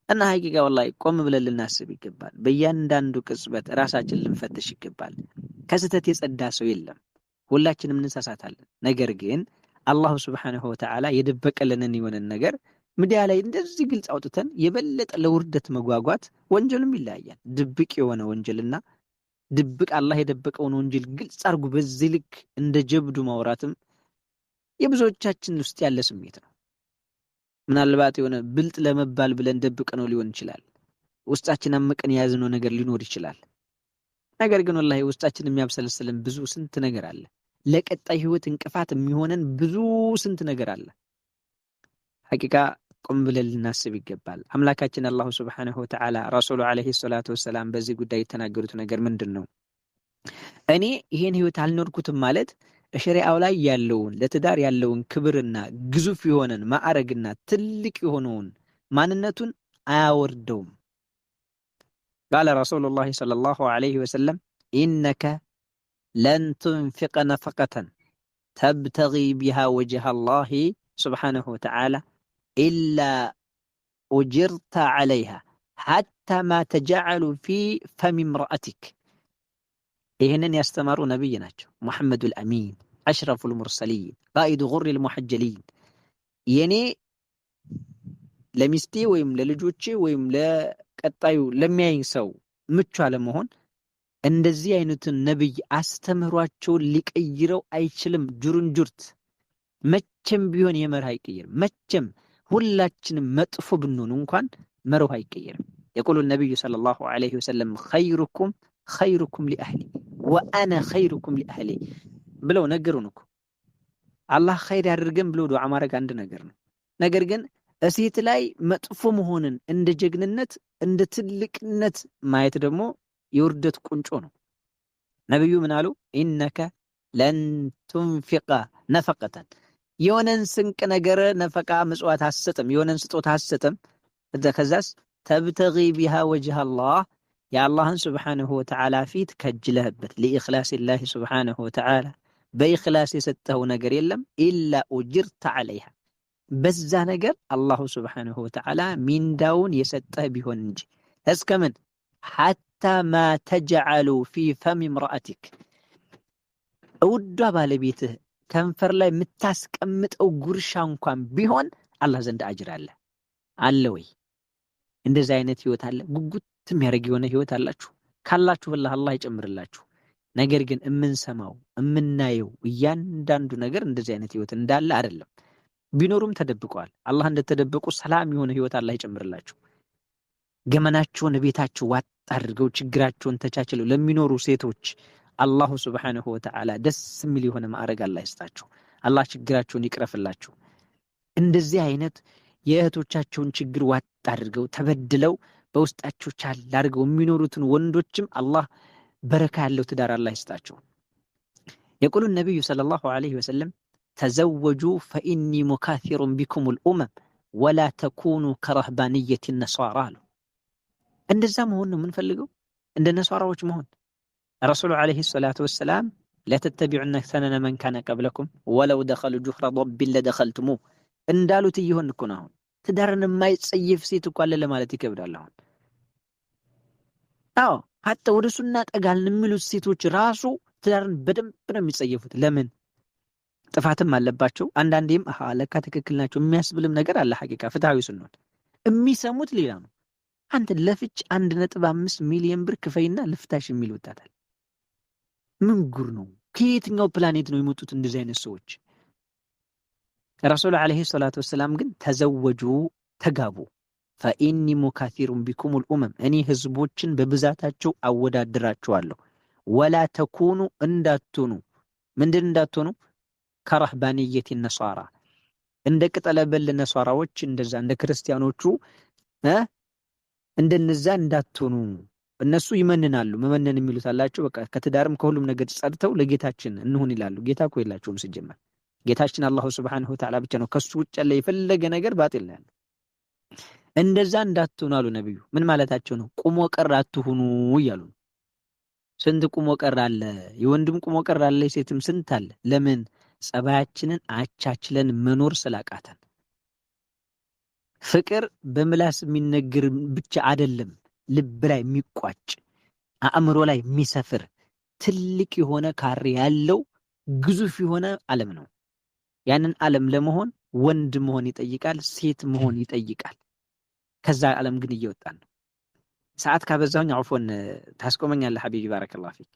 እና ሀቂቃ ወላሂ ቆም ብለን ልናስብ ይገባል። በእያንዳንዱ ቅጽበት ራሳችን ልንፈትሽ ይገባል። ከስህተት የጸዳ ሰው የለም። ሁላችንም እንሳሳታለን። ነገር ግን አላሁ ስብሓነሁ ወተዓላ የደበቀልንን የሆነን ነገር ሚዲያ ላይ እንደዚህ ግልጽ አውጥተን የበለጠ ለውርደት መጓጓት፣ ወንጀሉም ይለያያል። ድብቅ የሆነ ወንጀልና ድብቅ አላህ የደበቀውን ወንጀል ግልጽ አድርጎ በዚህ ልክ እንደ ጀብዱ ማውራትም የብዙዎቻችን ውስጥ ያለ ስሜት ነው። ምናልባት የሆነ ብልጥ ለመባል ብለን ደብቅ ነው ሊሆን ይችላል። ውስጣችን አምቀን የያዝነው ነገር ሊኖር ይችላል። ነገር ግን ወላሂ ውስጣችን የሚያብሰለስልን ብዙ ስንት ነገር አለ። ለቀጣይ ህይወት እንቅፋት የሚሆነን ብዙ ስንት ነገር አለ። ሐቂቃ ቆም ብለን ልናስብ ይገባል። አምላካችን አላሁ ስብሓነሁ ወተዓላ ረሱሉ ዓለይሂ ሰላቱ ወሰላም በዚህ ጉዳይ የተናገሩት ነገር ምንድን ነው? እኔ ይሄን ህይወት አልኖርኩትም ማለት ሸሪዓው ላይ ያለውን ለትዳር ያለውን ክብርና ግዙፍ የሆነን ማዕረግና ትልቅ የሆነውን ማንነቱን አያወርደውም። قال رسول الله صلى الله عليه وسلم إنك لن تنفق نفقة تبتغي بها وجه الله سبحانه وتعالى إلا أجرت عليها حتى ما تجعل في فم امرأتك። ይህንን ያስተማሩ ነቢይ ናቸው። ሙሐመዱል አሚን أشرف المرسلين قائد الغر المحجلين። የኔ ለሚስቴ ወይም ለልጆቼ ወይም ለቀጣዩ ለሚያይኝ ሰው ምቹ አለመሆን እንደዚህ አይነቱን ነብይ አስተምህሯቸውን ሊቀይረው አይችልም። ጁርንጁርት መቼም ቢሆን የመርህ አይቀየርም። መቼም ሁላችንም መጥፎ ብንሆን እንኳን መርህ አይቀየርም። يقول النبي صلى الله عليه وسلم خيركم خيركم لأهله وأنا خيركم لأهلي ብለው ነገሩን እኮ። አላህ ኸይር ያድርገን ብሎ ዱዓ ማድረግ አንድ ነገር ነው። ነገር ግን እሴት ላይ መጥፎ መሆንን እንደ ጀግንነት፣ እንደ ትልቅነት ማየት ደግሞ የውርደት ቁንጮ ነው። ነቢዩ ምን አሉ? إنك لن تنفق نفقة፣ የሆነን ስንቅ ነገር ነፈቃ ምጽዋት አትሰጥም፣ የሆነን ስጦታ አትሰጥም። ከዛስ تبتغي بها وجه الله፣ የአላህን ስብሓንሁ ወተዓላ ፊት ከጅለህበት፣ لإخلاص الله سبحانه وتعالى በኢኽላስ የሰጠኸው ነገር የለም፣ إلا أجرت عليها፣ በዛ ነገር አላሁ ስብሓንሁ ወተዓላ ሚንዳውን የሰጠህ ቢሆን እንጂ እስከምን حتى ما تجعل في فم امرأتك፣ እውዷ ባለቤትህ ከንፈር ላይ የምታስቀምጠው ጉርሻ እንኳን ቢሆን አላህ ዘንድ አጅር አለ። አለ ወይ? እንደዚህ አይነት ህይወት አለ? ጉጉት የሚያደርግ የሆነ ህይወት አላችሁ? ካላችሁ ወላሂ አላህ ይጨምርላችሁ። ነገር ግን የምንሰማው የምናየው እያንዳንዱ ነገር እንደዚህ አይነት ህይወት እንዳለ አይደለም። ቢኖሩም ተደብቀዋል። አላህ እንደተደበቁ ሰላም የሆነ ህይወት አላህ ይጨምርላችሁ። ገመናቸውን ቤታቸው ዋጥ አድርገው ችግራቸውን ተቻችለው ለሚኖሩ ሴቶች አላሁ ስብሓነሁ ወተዓላ ደስ የሚል የሆነ ማዕረግ አላህ ይስጣቸው። አላህ ችግራቸውን ይቅረፍላቸው። እንደዚህ አይነት የእህቶቻቸውን ችግር ዋጥ አድርገው ተበድለው በውስጣቸው ቻል አድርገው የሚኖሩትን ወንዶችም አላህ በረካ ያለው ትዳር አላህ ይስጣቸው። يقول النبي صلى الله عليه وسلم تزوجوا فإني مكاثر بكم الأمم ولا تكونوا كرهبانية النصارى አሉ። እንደዛ መሆን ነው የምንፈልገው፣ እንደ ነሷራዎች መሆን። ረሱሉ ዓለይሂ ሰላቱ ወሰላም لتتبعن سنن من كان قبلكم ولو دخلوا جحر ضب لدخلتموه እንዳሉት እየሆን እኮ ነው። አሁን ትዳርን የማይጸየፍ ሴት እኮ አለ ለማለት ይከብዳል። አሁን አዎ፣ ሀታ ወደ ሱና ጠጋልን የሚሉት ሴቶች ራሱ ትዳርን በደንብ ነው የሚጸየፉት። ለምን? ጥፋትም አለባቸው። አንዳንዴም አሃ ለካ ትክክል ናቸው የሚያስብልም ነገር አለ። ሐቂቃ ፍትሐዊ ስንሆን የሚሰሙት ሌላ ነው። አንተ ለፍች 1.5 ሚሊዮን ብር ክፈይና ልፍታሽ የሚል ወጣታል። ምን ጉር ነው? ከየትኛው ፕላኔት ነው የመጡት እንደዚህ አይነት ሰዎች? ረሱል ዓለይሂ ሰላቱ ወሰላም ግን تزوجوا ተጋቡ፣ فإني مكاثر بكم الأمم፣ እኔ ህዝቦችን በብዛታቸው አወዳድራቸዋለሁ። ولا تكونوا እንዳትሆኑ፣ ምንድን እንዳትሆኑ? كرهبانية النصارى፣ እንደ ቅጠለበል ነሷራዎች፣ እንደዛ እንደ ክርስቲያኖቹ እንደነዛ እንዳትሆኑ። እነሱ ይመንናሉ። መመነን የሚሉት አላቸው። በቃ ከትዳርም ከሁሉም ነገር ጸድተው ለጌታችን እንሁን ይላሉ። ጌታ እኮ የላቸውም ሲጀመር። ጌታችን አላሁ ስብሓነሁ ወተዓላ ብቻ ነው። ከሱ ውጭ ያለ የፈለገ ነገር ባጢል ነው ያለው። እንደዛ እንዳትሆኑ አሉ ነብዩ። ምን ማለታቸው ነው? ቁሞ ቀር አትሁኑ እያሉ ነው። ስንት ቁሞ ቀር አለ። የወንድም ቁሞ ቀር አለ፣ የሴትም ስንት አለ። ለምን? ጸባያችንን አቻችለን መኖር ስላቃተን። ፍቅር በምላስ የሚነገር ብቻ አይደለም፣ ልብ ላይ የሚቋጭ፣ አእምሮ ላይ የሚሰፍር፣ ትልቅ የሆነ ካሬ ያለው ግዙፍ የሆነ ዓለም ነው። ያንን ዓለም ለመሆን ወንድ መሆን ይጠይቃል፣ ሴት መሆን ይጠይቃል። ከዛ ዓለም ግን እየወጣን ነው። ሰዓት ካበዛሁኝ عفوا ታስቆመኛለህ حبيبي፣ بارك الله فيك።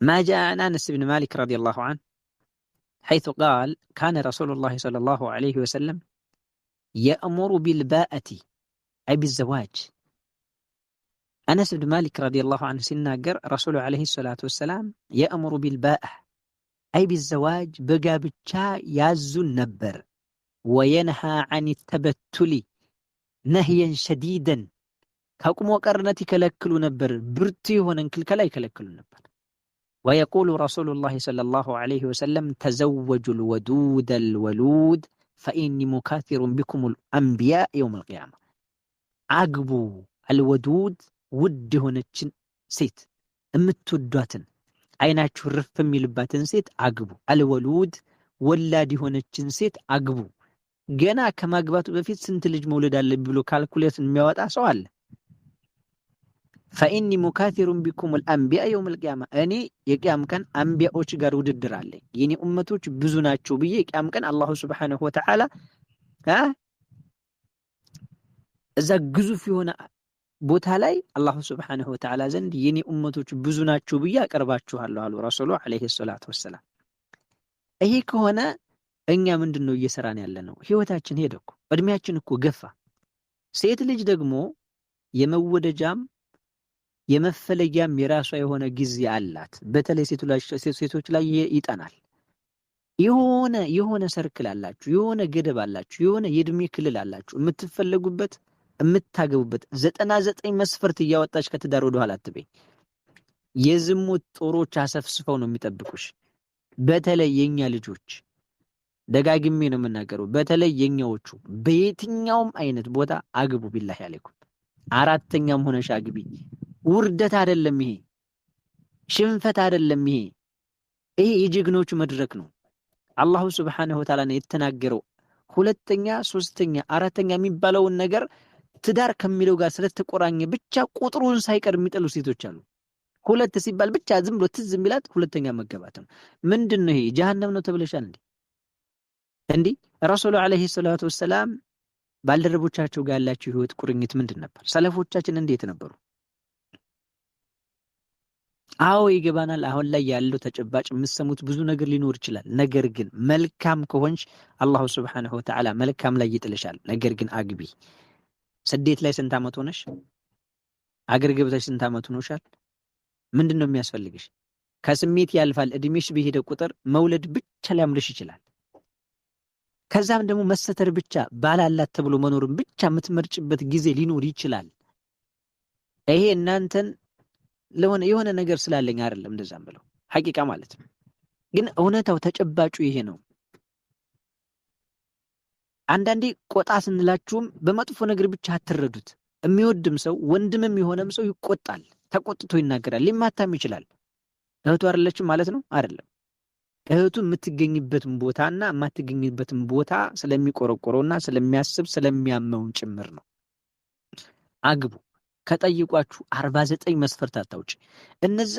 ما جاء عن أنس بن مالك رضي الله عنه حيث قال كان رسول الله صلى الله عليه وسلم يأمر بالباءة أي بالزواج። አነስ ብን ማሊክ رضي الله عنه ሲናገር ረሱሉ عليه الصلاة والسلام يأمر بالباءة أي بالزواج በጋብቻ ያዙን ነበር። وينهى عن التبتل نهيا شديدا ከቁሞ ቀርነት ይከለክሉ ነበር። ብርቱ የሆነን ክልከላ ይከለክሉ ነበር። ويقول رسول الله صلى الله عليه وسلم تزوجوا الودود الولود فإني مكاثر بكم الأنبياء يوم القيامة። አግቡ الودود ውድ የሆነችን ሴት የምትወዷትን አይናችሁ ርፍ የሚልባትን ሴት አግቡ። الولود ወላድ የሆነችን ሴት አግቡ። ገና ከማግባቱ በፊት ስንት ልጅ መውለድ አለብኝ ብሎ calculate የሚያወጣ ሰው አለ። فإني مكاثر بكم الأنبياء يوم القيامة፣ እኔ የቅያም ቀን አንቢያዎች ጋር ውድድር አለኝ፣ የኔ ኡመቶች ብዙ ናቸው ብዬ የቅያም ቀን الله سبحانه وتعالى እዛ ግዙፍ የሆነ ቦታ ላይ الله سبحانه وتعالى ዘንድ የኔ ኡመቶች ብዙ ናቸው ብዬ አቀርባችኋለሁ አሉ ረሱሉ عليه الصلاة والسلام። ይሄ ከሆነ እኛ ምንድን ነው እየሰራን ያለ ነው? ህይወታችን ሄደ እኮ፣ እድሜያችን እኮ ገፋ። ሴት ልጅ ደግሞ የመወደጃም የመፈለጊያም የራሷ የሆነ ጊዜ አላት። በተለይ ሴቶች ላይ ይጠናል። የሆነ የሆነ ሰርክል አላችሁ፣ የሆነ ገደብ አላችሁ፣ የሆነ የእድሜ ክልል አላችሁ የምትፈለጉበት የምታገቡበት። 99 መስፈርት እያወጣች ከትዳር ወደኋላ አትበይ። የዝሙት ጦሮች አሰፍስፈው ነው የሚጠብቁሽ። በተለይ የኛ ልጆች ደጋግሜ ነው የምናገረው። በተለይ የኛዎቹ በየትኛውም አይነት ቦታ አግቡ። ቢላሂ አለይኩም አራተኛም ሆነሽ አግቢ። ውርደት አይደለም ይሄ፣ ሽንፈት አይደለም ይሄ። ይሄ የጀግኖቹ መድረክ ነው። አላሁ ስብሓነሁ ወተዓላ ነው የተናገረው። ሁለተኛ፣ ሶስተኛ፣ አራተኛ የሚባለውን ነገር ትዳር ከሚለው ጋር ስለተቆራኘ ብቻ ቁጥሩን ሳይቀር የሚጠሉ ሴቶች አሉ። ሁለት ሲባል ብቻ ዝም ብሎ ትዝ የሚላት ሁለተኛ መገባት ነው። ምንድን ነው ይሄ? ጀሃነም ነው ተብለሻል እንዴ? እንዲህ ረሱሉ ዓለይሂ ሰላቱ ወሰላም ባልደረቦቻቸው ጋር ያላቸው ህይወት ቁርኝት ምንድን ነበር? ሰለፎቻችን እንዴት ነበሩ? አዎ ይገባናል። አሁን ላይ ያለው ተጨባጭ የምትሰሙት ብዙ ነገር ሊኖር ይችላል። ነገር ግን መልካም ከሆንሽ አላሁ ስብሓነሁ ወተዓላ መልካም ላይ ይጥልሻል። ነገር ግን አግቢ። ስደት ላይ ስንት ዓመት ሆነሽ? አገር ገብተሽ ስንት ዓመት ሆኖሻል? ምንድን ነው የሚያስፈልግሽ? ከስሜት ያልፋል። እድሜሽ በሄደ ቁጥር መውለድ ብቻ ሊያምርሽ ይችላል። ከዛም ደግሞ መሰተር ብቻ ባላላት ተብሎ መኖርን ብቻ የምትመርጭበት ጊዜ ሊኖር ይችላል። ይሄ እናንተን ለሆነ የሆነ ነገር ስላለኝ አይደለም እንደዛም ብለው ሐቂቃ ማለት ነው። ግን እውነታው ተጨባጩ ይሄ ነው። አንዳንዴ ቆጣ ስንላችሁም በመጥፎ ነገር ብቻ አትረዱት። የሚወድም ሰው ወንድምም የሆነም ሰው ይቆጣል፣ ተቆጥቶ ይናገራል፣ ሊማታም ይችላል። እህቱ አይደለችም ማለት ነው? አይደለም። እህቱ የምትገኝበትን ቦታና የማትገኝበትን ቦታ ስለሚቆረቆረውና ስለሚያስብ ስለሚያመውን ጭምር ነው። አግቡ። ከጠይቋችሁ 49 መስፈርት አታውጪ። እነዛ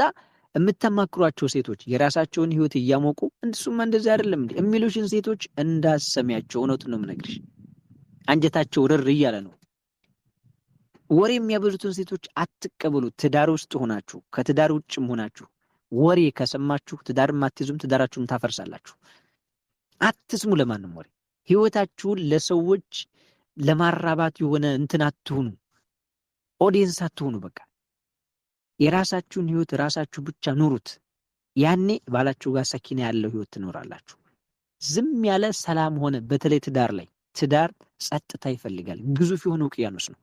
የምታማክሯቸው ሴቶች የራሳቸውን ህይወት እያሞቁ እሱማ እንደዚህ አይደለም እንዴ የሚሉሽን ሴቶች እንዳሰሚያቸው። እውነቱን ነው የምነግርሽ። አንጀታቸው ርር እያለ ነው። ወሬ የሚያበዙትን ሴቶች አትቀበሉ። ትዳር ውስጥ ሆናችሁ ከትዳር ውጭም ሆናችሁ ወሬ ከሰማችሁ ትዳርም አትይዙም፣ ትዳራችሁም ታፈርሳላችሁ። አትስሙ ለማንም ወሬ። ህይወታችሁን ለሰዎች ለማራባት የሆነ እንትን አትሁኑ፣ audience አትሁኑ። በቃ የራሳችሁን ህይወት ራሳችሁ ብቻ ኑሩት። ያኔ ባላችሁ ጋር ሰኪና ያለው ህይወት ትኖራላችሁ። ዝም ያለ ሰላም ሆነ። በተለይ ትዳር ላይ ትዳር ጸጥታ ይፈልጋል። ግዙፍ የሆነ ውቅያኖስ ነው።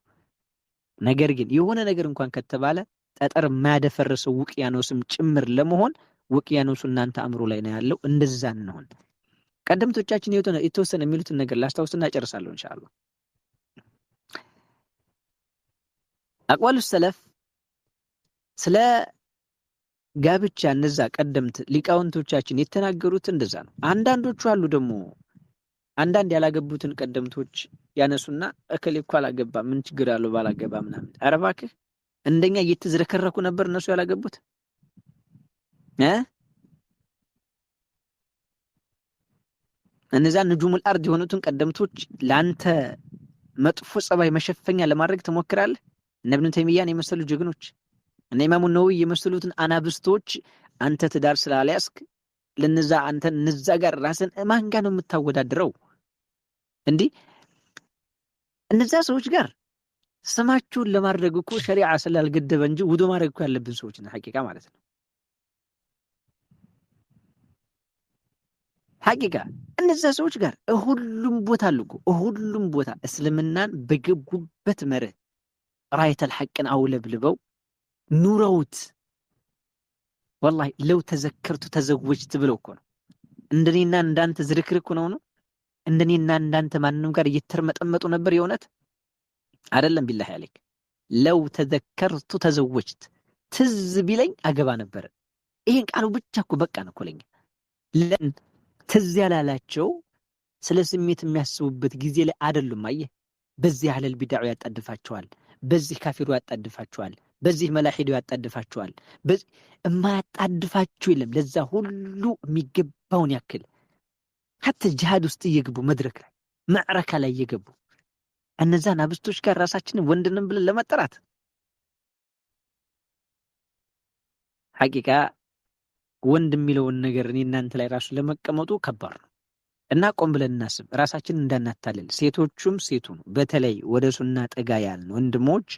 ነገር ግን የሆነ ነገር እንኳን ከተባለ ጠጠር የማያደፈርሰው ውቅያኖስም ጭምር ለመሆን ውቅያኖሱ እናንተ አእምሮ ላይ ነው ያለው። እንደዛ እንሆን። ቀደምቶቻችን የተወሰነ የሚሉትን ነገር ላስታውስና እጨርሳለሁ ኢንሻአላህ። አቅዋሉ ሰለፍ ስለ ጋብቻ እነዛ ቀደምት ሊቃውንቶቻችን የተናገሩት እንደዛ ነው። አንዳንዶቹ አሉ ደግሞ አንዳንድ ያላገቡትን ቀደምቶች ያነሱና እከሌ እኮ አላገባ ምን ችግር አለው ባላገባ ምናምን። ኧረ እባክህ እንደኛ እየተዝረከረኩ ነበር እነሱ ያላገቡት እ እነዛ نجوم الأرض የሆኑትን ቀደምቶች ለአንተ መጥፎ ጸባይ መሸፈኛ ለማድረግ ትሞክራለህ። እነ ኢብኑ ተይሚያን የመሰሉ ጀግኖች፣ እነ ኢማሙ ነወዊ የመሰሉትን አናብስቶች አንተ ትዳር ስላልያዝክ ለነዛ አንተ እነዛ ጋር ራስን ማን ጋር ነው የምታወዳድረው? እንዲህ እነዛ ሰዎች ጋር ስማችሁን ለማድረግ እኮ ሸሪዓ ስላልገደበ እንጂ ውዶ ማድረግ እኮ ያለብን ሰዎች ነን። ሐቂቃ ማለት ነው። ሐቂቃ እነዛ ሰዎች ጋር ሁሉም ቦታ አሉ እኮ ሁሉም ቦታ እስልምናን በገቡበት መርህ ራየተል ሐቅን አውለብልበው ኑረውት ወላሂ ለው ተዘከርቱ ተዘወጅት ብለው እኮ ነው። እንደኔና እንዳንተ ዝርክርክ ነው ነው እንደኔና እንዳንተ ማንም ጋር እየተርመጠመጡ ነበር። የእውነት አይደለም። ቢላሂ አለይክ ለው ተዘከርቱ ተዘወጅት ትዝ ቢለኝ አገባ ነበር። ይሄን ቃሉ ብቻ እኮ በቃ ነው እኮ ለኛ። ለን ትዝ ያላላቸው ስለ ስሜት የሚያስቡበት ጊዜ ላይ አይደሉም። አየህ፣ በዚህ አህለል ቢድዓው ያጣድፋቸዋል፣ በዚህ ካፊሩ ያጣድፋቸዋል፣ በዚህ መላሂዱ ያጣድፋቸዋል። በዚህ የማያጣድፋቸው የለም። ለዛ ሁሉ የሚገባውን ያክል ሐታ ጂሃድ ውስጥ እየገቡ መድረክ ላይ ማዕረካ ላይ እየገቡ እነዛን አብስቶች ጋር ራሳችንን ወንድንም ብለን ለመጠራት ሐቂቃ ወንድ የሚለውን ነገር እኔ እናንተ ላይ ራሱ ለመቀመጡ ከባድ ነው። እና ቆም ብለን እናስብ፣ ራሳችንን እንዳናታልል። ሴቶቹም ሴቱ ነው። በተለይ ወደ ሱና ጠጋ ያልን ወንድሞች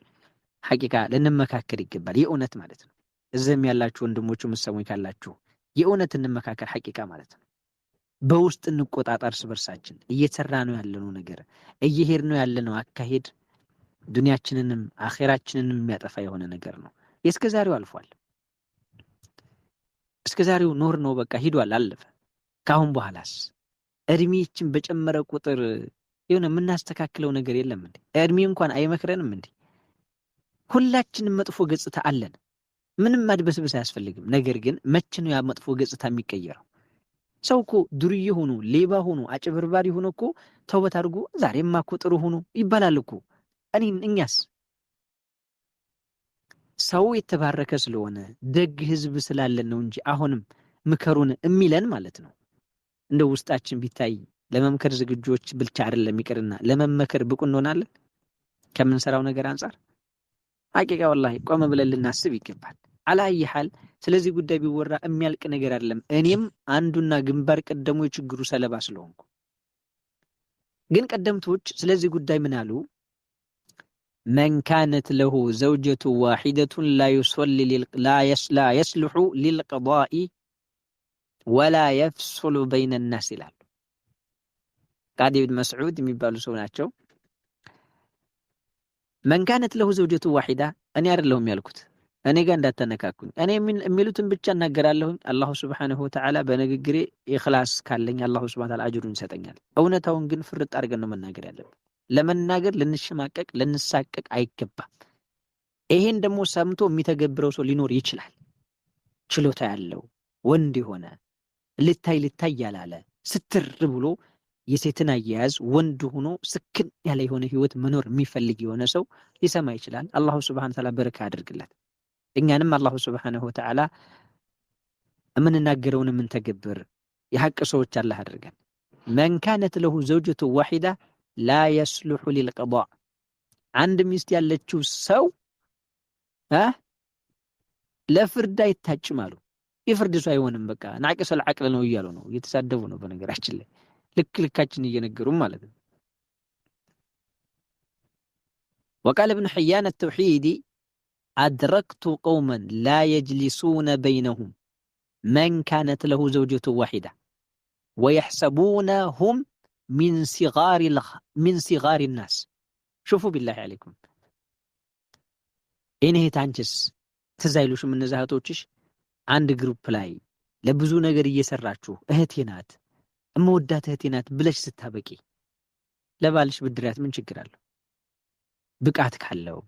ሐቂቃ ልንመካከር ይገባል። የእውነት ማለት ነው። እዚህም ያላችሁ ወንድሞቹ የምትሰሙኝ ካላችሁ የእውነት እንመካከር፣ ሐቂቃ ማለት ነው። በውስጥ እንቆጣጠር እርስ በርሳችን። እየሰራ ነው ያለነው ነገር፣ እየሄድ ነው ያለነው አካሄድ ዱንያችንንም አኼራችንንም የሚያጠፋ የሆነ ነገር ነው። የእስከ ዛሬው አልፏል። እስከ ዛሬው ኖር ነው በቃ ሂዷል፣ አለፈ። ከአሁን በኋላስ እድሜችን በጨመረ ቁጥር የሆነ የምናስተካክለው ነገር የለም እንዴ? እድሜ እንኳን አይመክረንም እንዴ? ሁላችንም መጥፎ ገጽታ አለን። ምንም ማድበስበስ አያስፈልግም። ነገር ግን መቼ ነው ያ መጥፎ ገጽታ የሚቀየረው? ሰው እኮ ዱርዬ ሆኖ ሌባ ሆኖ አጭበርባሪ ሆኖ እኮ ተውበት አድርጎ ዛሬማ እኮ ጥሩ ሆኖ ይባላል እኮ። እኛስ ሰው የተባረከ ስለሆነ ደግ ህዝብ ስላለን ነው እንጂ አሁንም ምከሩን የሚለን ማለት ነው። እንደ ውስጣችን ቢታይ ለመምከር ዝግጆች ብቻ አይደለም ይቅርና ለመመከር ብቁ እንሆናለን ከምንሰራው ነገር አንፃር። ሐቂቃ ወላሂ ቆም ብለን ልናስብ ይገባል። አላየ ሐል ስለዚህ ጉዳይ ቢወራ የሚያልቅ ነገር አይደለም። እኔም አንዱና ግንባር ቀደሙ የችግሩ ሰለባ ስለሆንኩ። ግን ቀደምቶች ስለዚህ ጉዳይ ምን አሉ? መን ካነት ለሁ ዘውጀቱ ዋሂደቱን ላ የስልሑ ሊልቀዳኢ ወላ የፍሱሉ በይነ ናስ ይላሉ። ቃዲ ብን መስዑድ የሚባሉ ሰው ናቸው። መን ካነት ለሁ ዘውጀቱ ዋሂዳ እኔ አይደለሁም ያልኩት፣ እኔ ጋር እንዳተነካኩኝ፣ እኔ የሚሉትን ብቻ እናገራለሁኝ። አላሁ ሱብሓነሁ ወተዓላ በንግግሬ ኢኽላስ ካለኝ አላሁ ሱብሓነሁ ወተዓላ አጅሩን ይሰጠኛል። እውነታውን ግን ፍርጥ አድርገን ነው መናገር ያለብን። ለመናገር ልንሸማቀቅ ልንሳቀቅ አይገባም። ይሄን ደግሞ ሰምቶ የሚተገብረው ሰው ሊኖር ይችላል። ችሎታ ያለው ወንድ የሆነ ልታይ ልታይ ያላለ ስትር ብሎ የሴትን አያያዝ ወንድ ሆኖ ስክን ያለ የሆነ ህይወት መኖር የሚፈልግ የሆነ ሰው ሊሰማ ይችላል። አላሁ ሱብሓነሁ ወተዓላ በረካ ያድርግለት። እኛንም አላሁ ሱብሓነሁ ወተዓላ የምንናገረውን የምንተገብር የሐቅ ሰዎች አላህ አድርገን። መን ካነት ለሁ ዘውጀቱ ዋሂዳ ላ የስልሑ ሊልቀዳእ፣ አንድ ሚስት ያለችው ሰው ለፍርድ አይታጭም አሉ። የፍርድ ሰው አይሆንም፣ በቃ ናቂሰል ዐቅል ነው እያሉ ነው፣ እየተሳደቡ ነው። በነገራችን ላይ ልክ ልካችን እየነገሩ ማለት ነው። وقال ابن حيان التوحيدي أدركت قوما لا يجلسون بينهم من كانت له زوجة واحدة ويحسبونهم من صغار الناس. شوفوا بالله عليكم እኔ ታንቺስ ትዝ አይሉሽም እነዛ እህቶችሽ አንድ ግሩፕ ላይ ለብዙ ነገር እየሰራችሁ እህቴ ናት እመወዳት እህቴ ናት ብለሽ ስታበቂ ለባልሽ ብድሪያት ምን ችግር አለው? ብቃት ካለው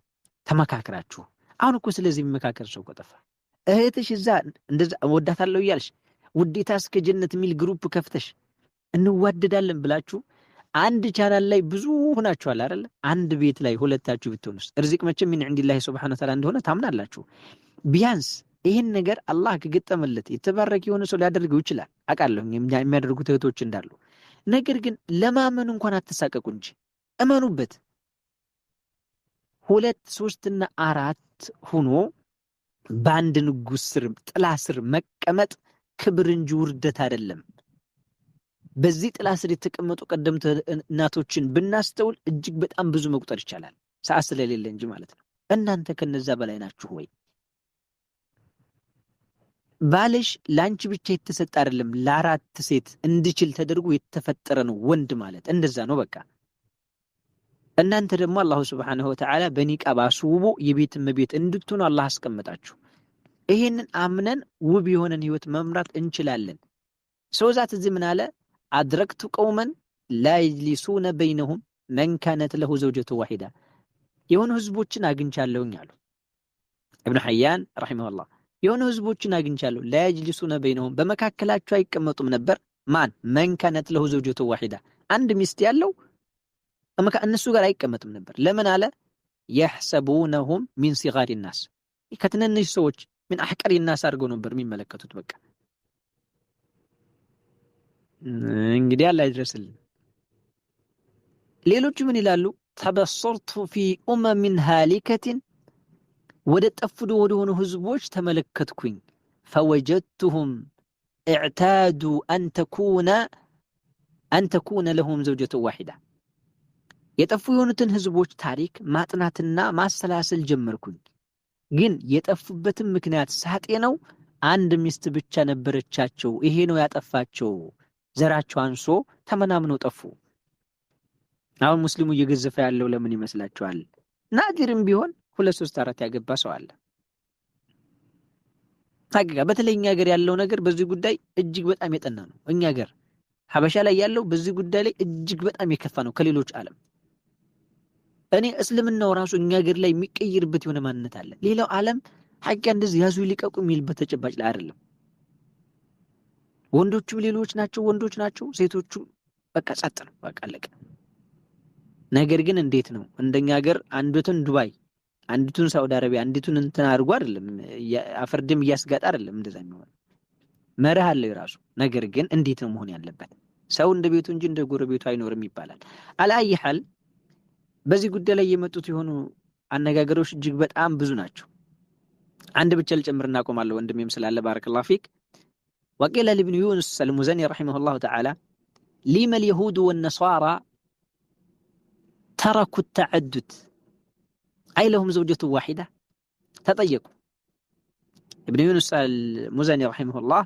ተመካክራችሁ። አሁን እኮ ስለዚህ የሚመካከር ሰው እኮ ጠፋ። እህትሽ እዛ እንደዛ እወዳታለሁ እያልሽ ውዴታ እስከ ጀነት የሚል ግሩፕ ከፍተሽ እንዋደዳለን ብላችሁ አንድ ቻናል ላይ ብዙ ሆናችኋል አይደለ? አንድ ቤት ላይ ሁለታችሁ ብትሆኑስ እርዚቅ መቼም من عند الله سبحانه وتعالى እንደሆነ ታምናላችሁ። ቢያንስ ይህን ነገር አላህ ከገጠመለት የተባረከ የሆነ ሰው ሊያደርገው ይችላል። አውቃለሁ የሚያደርጉት እህቶች እንዳሉ። ነገር ግን ለማመን እንኳን አትሳቀቁ እንጂ እመኑበት። ሁለት ሶስትና አራት ሆኖ በአንድ ንጉሥ ስር ጥላ ስር መቀመጥ ክብር እንጂ ውርደት አይደለም። በዚህ ጥላ ስር የተቀመጡ ቀደምት እናቶችን ብናስተውል እጅግ በጣም ብዙ መቁጠር ይቻላል፣ ሰዓት ስለሌለ እንጂ ማለት ነው። እናንተ ከነዛ በላይ ናችሁ ወይ? ባልሽ ለአንቺ ብቻ የተሰጠ አይደለም፣ ለአራት ሴት እንዲችል ተደርጎ የተፈጠረ ነው። ወንድ ማለት እንደዛ ነው በቃ። እናንተ ደግሞ الله سبحانه وتعالى በኒቃብ አስውቦ የቤት እመቤት እንድትሆኑ አላህ አስቀምጣችሁ። ይሄንን አምነን ውብ የሆነን ህይወት መምራት እንችላለን። ሰው ዛት እዚህ ምን አለ? أدركت قوما لا يجلسون بينهم من كانت له زوجة واحدة፣ የሆኑ ህዝቦችን አግኝቻለሁኝ አሉ እብኑ ሐያን رحمه الله። የሆኑ ህዝቦችን አግኝቻለሁ لا يجلسون بينهم፣ በመካከላቸው አይቀመጡም ነበር። ማን من كانت له زوجة واحدة፣ አንድ ሚስት ያለው እነሱ ጋር አይቀመጥም ነበር። ለምን አለ? يحسبونهم من صغار الناس፣ ከትንንሽ ሰዎች من أحقر الناس አድርገው ነበር የሚመለከቱት። በቃ እንግዲህ አላህ ይድረስልን። ሌሎቹ ምን ይላሉ? تبصرت في أمم هالكة፣ ወደ ጠፍዶ ወደሆኑ ህዝቦች ተመለከትኩኝ። فوجدتهم اعتادوا أن تكون لهم زوجة واحدة፣ የጠፉ የሆኑትን ህዝቦች ታሪክ ማጥናትና ማሰላሰል ጀመርኩኝ። ግን የጠፉበትን ምክንያት ሳጤ ነው አንድ ሚስት ብቻ ነበረቻቸው። ይሄ ነው ያጠፋቸው። ዘራቸው አንሶ ተመናምነው ጠፉ። አሁን ሙስሊሙ እየገዘፈ ያለው ለምን ይመስላችኋል? ናዲርም ቢሆን ሁለት ሶስት አራት ያገባ ሰው አለ። ሀቂቃ በተለይ እኛ ሀገር ያለው ነገር በዚህ ጉዳይ እጅግ በጣም የጠና ነው። እኛ ሀገር ሀበሻ ላይ ያለው በዚህ ጉዳይ ላይ እጅግ በጣም የከፋ ነው ከሌሎች ዓለም። እኔ እስልምናው ራሱ እኛ ሀገር ላይ የሚቀይርበት የሆነ ማንነት አለ። ሌላው ዓለም ሀቂቃ እንደዚህ ያዙ ይልቀቁ የሚልበት ተጨባጭ ላይ አይደለም። ወንዶቹም ሌሎች ናቸው፣ ወንዶች ናቸው፣ ሴቶቹም በቃ ጸጥ ነው፣ በቃ አለቀ። ነገር ግን እንዴት ነው እንደኛ ሀገር አንዲቱን ዱባይ፣ አንዲቱን ሳውዲ አረቢያ፣ አንዲቱን እንትን አድርጎ አይደለም፣ አፈርድም እያስጋጠ አይደለም እንደዛ የሚሆነው። መርህ አለው የራሱ። ነገር ግን እንዴት ነው መሆን ያለበት? ሰው እንደ ቤቱ እንጂ እንደ ጎረቤቱ አይኖርም ይባላል። አለአይ ሐል በዚህ ጉዳይ ላይ የመጡት የሆኑ አነጋገሮች እጅግ በጣም ብዙ ናቸው። አንድ ብቻ ልጨምር እናቆማለሁ፣ ወንድሜም ስላለ بارك الله فيك። وقيل لابن يونس المزني رحمه الله تعالى لم اليهود والنصارى تركوا التعدد أي لهم زوجة واحدة ተጠየቁ። ኢብኑ ዩኑስ አልሙዘኒ رحمه الله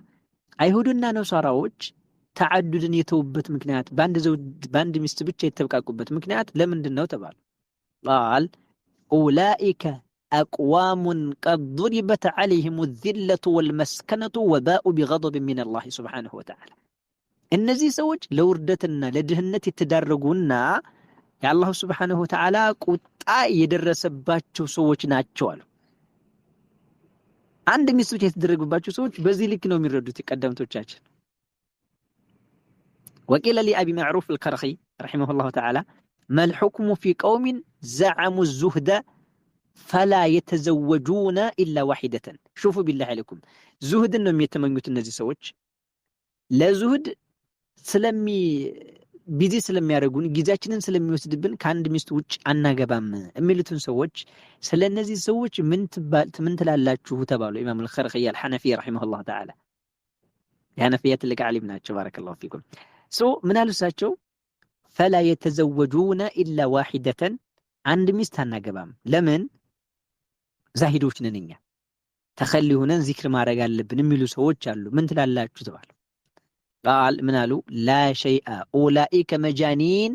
አይሁድና ነሳራዎች ተዓዱድን የተዉበት ምክንያት በአንድ ሚስት ብቻ የተብቃቁበት ምክንያት ለምንድን ነው ተባሉ። قال أولئك أقوام قد ضربت عليهم الذلة والمسكنة وباءوا بغضب من الله سبحانه وتعالى። እነዚህ ሰዎች ለውርደትና ለድህነት የተዳረጉና የ الله سبحانه وتعالى ቁጣ የደረሰባቸው ሰዎች ናቸው አሉ። አንድ ሚስት ብቻ የተደረጉባቸው ሰዎች በዚህ ልክ ነው የሚረዱት ቀደምቶቻችን። وقيل لأبي معروف الكرخي رحمه الله تعالى ما الحكم في قوم زعموا الزهد فلا يتزوجون إلا واحدة። شوفوا بالله عليكم ዙህድን ነው የተመኙት እነዚህ ሰዎች ለዙህድ ስለሚ busy ስለሚያደርጉን ጊዜያችንን ስለሚወስድብን ከአንድ ሚስት ውጭ አናገባም የሚሉትን ሰዎች ስለ እነዚህ ሰዎች ምን ትላላችሁ ተባሉ። ኢማም አልኸርኺ አልሐነፊ رحمه الله تعالى የሐነፊያ ትልቅ ዓሊም ናቸው። بارك الله فيكم። So ምን አሉ እሳቸው? فلا يتزوجون إلا واحدة፣ አንድ ሚስት አናገባም። ለምን? ዛሂዶች ነን እኛ ተኸሊ ሆነን ዚክር ማድረግ አለብን የሚሉ ሰዎች አሉ። ምን ትላላችሁ ተባሉ። قال ምን አሉ? لا شيء أولئك مجانين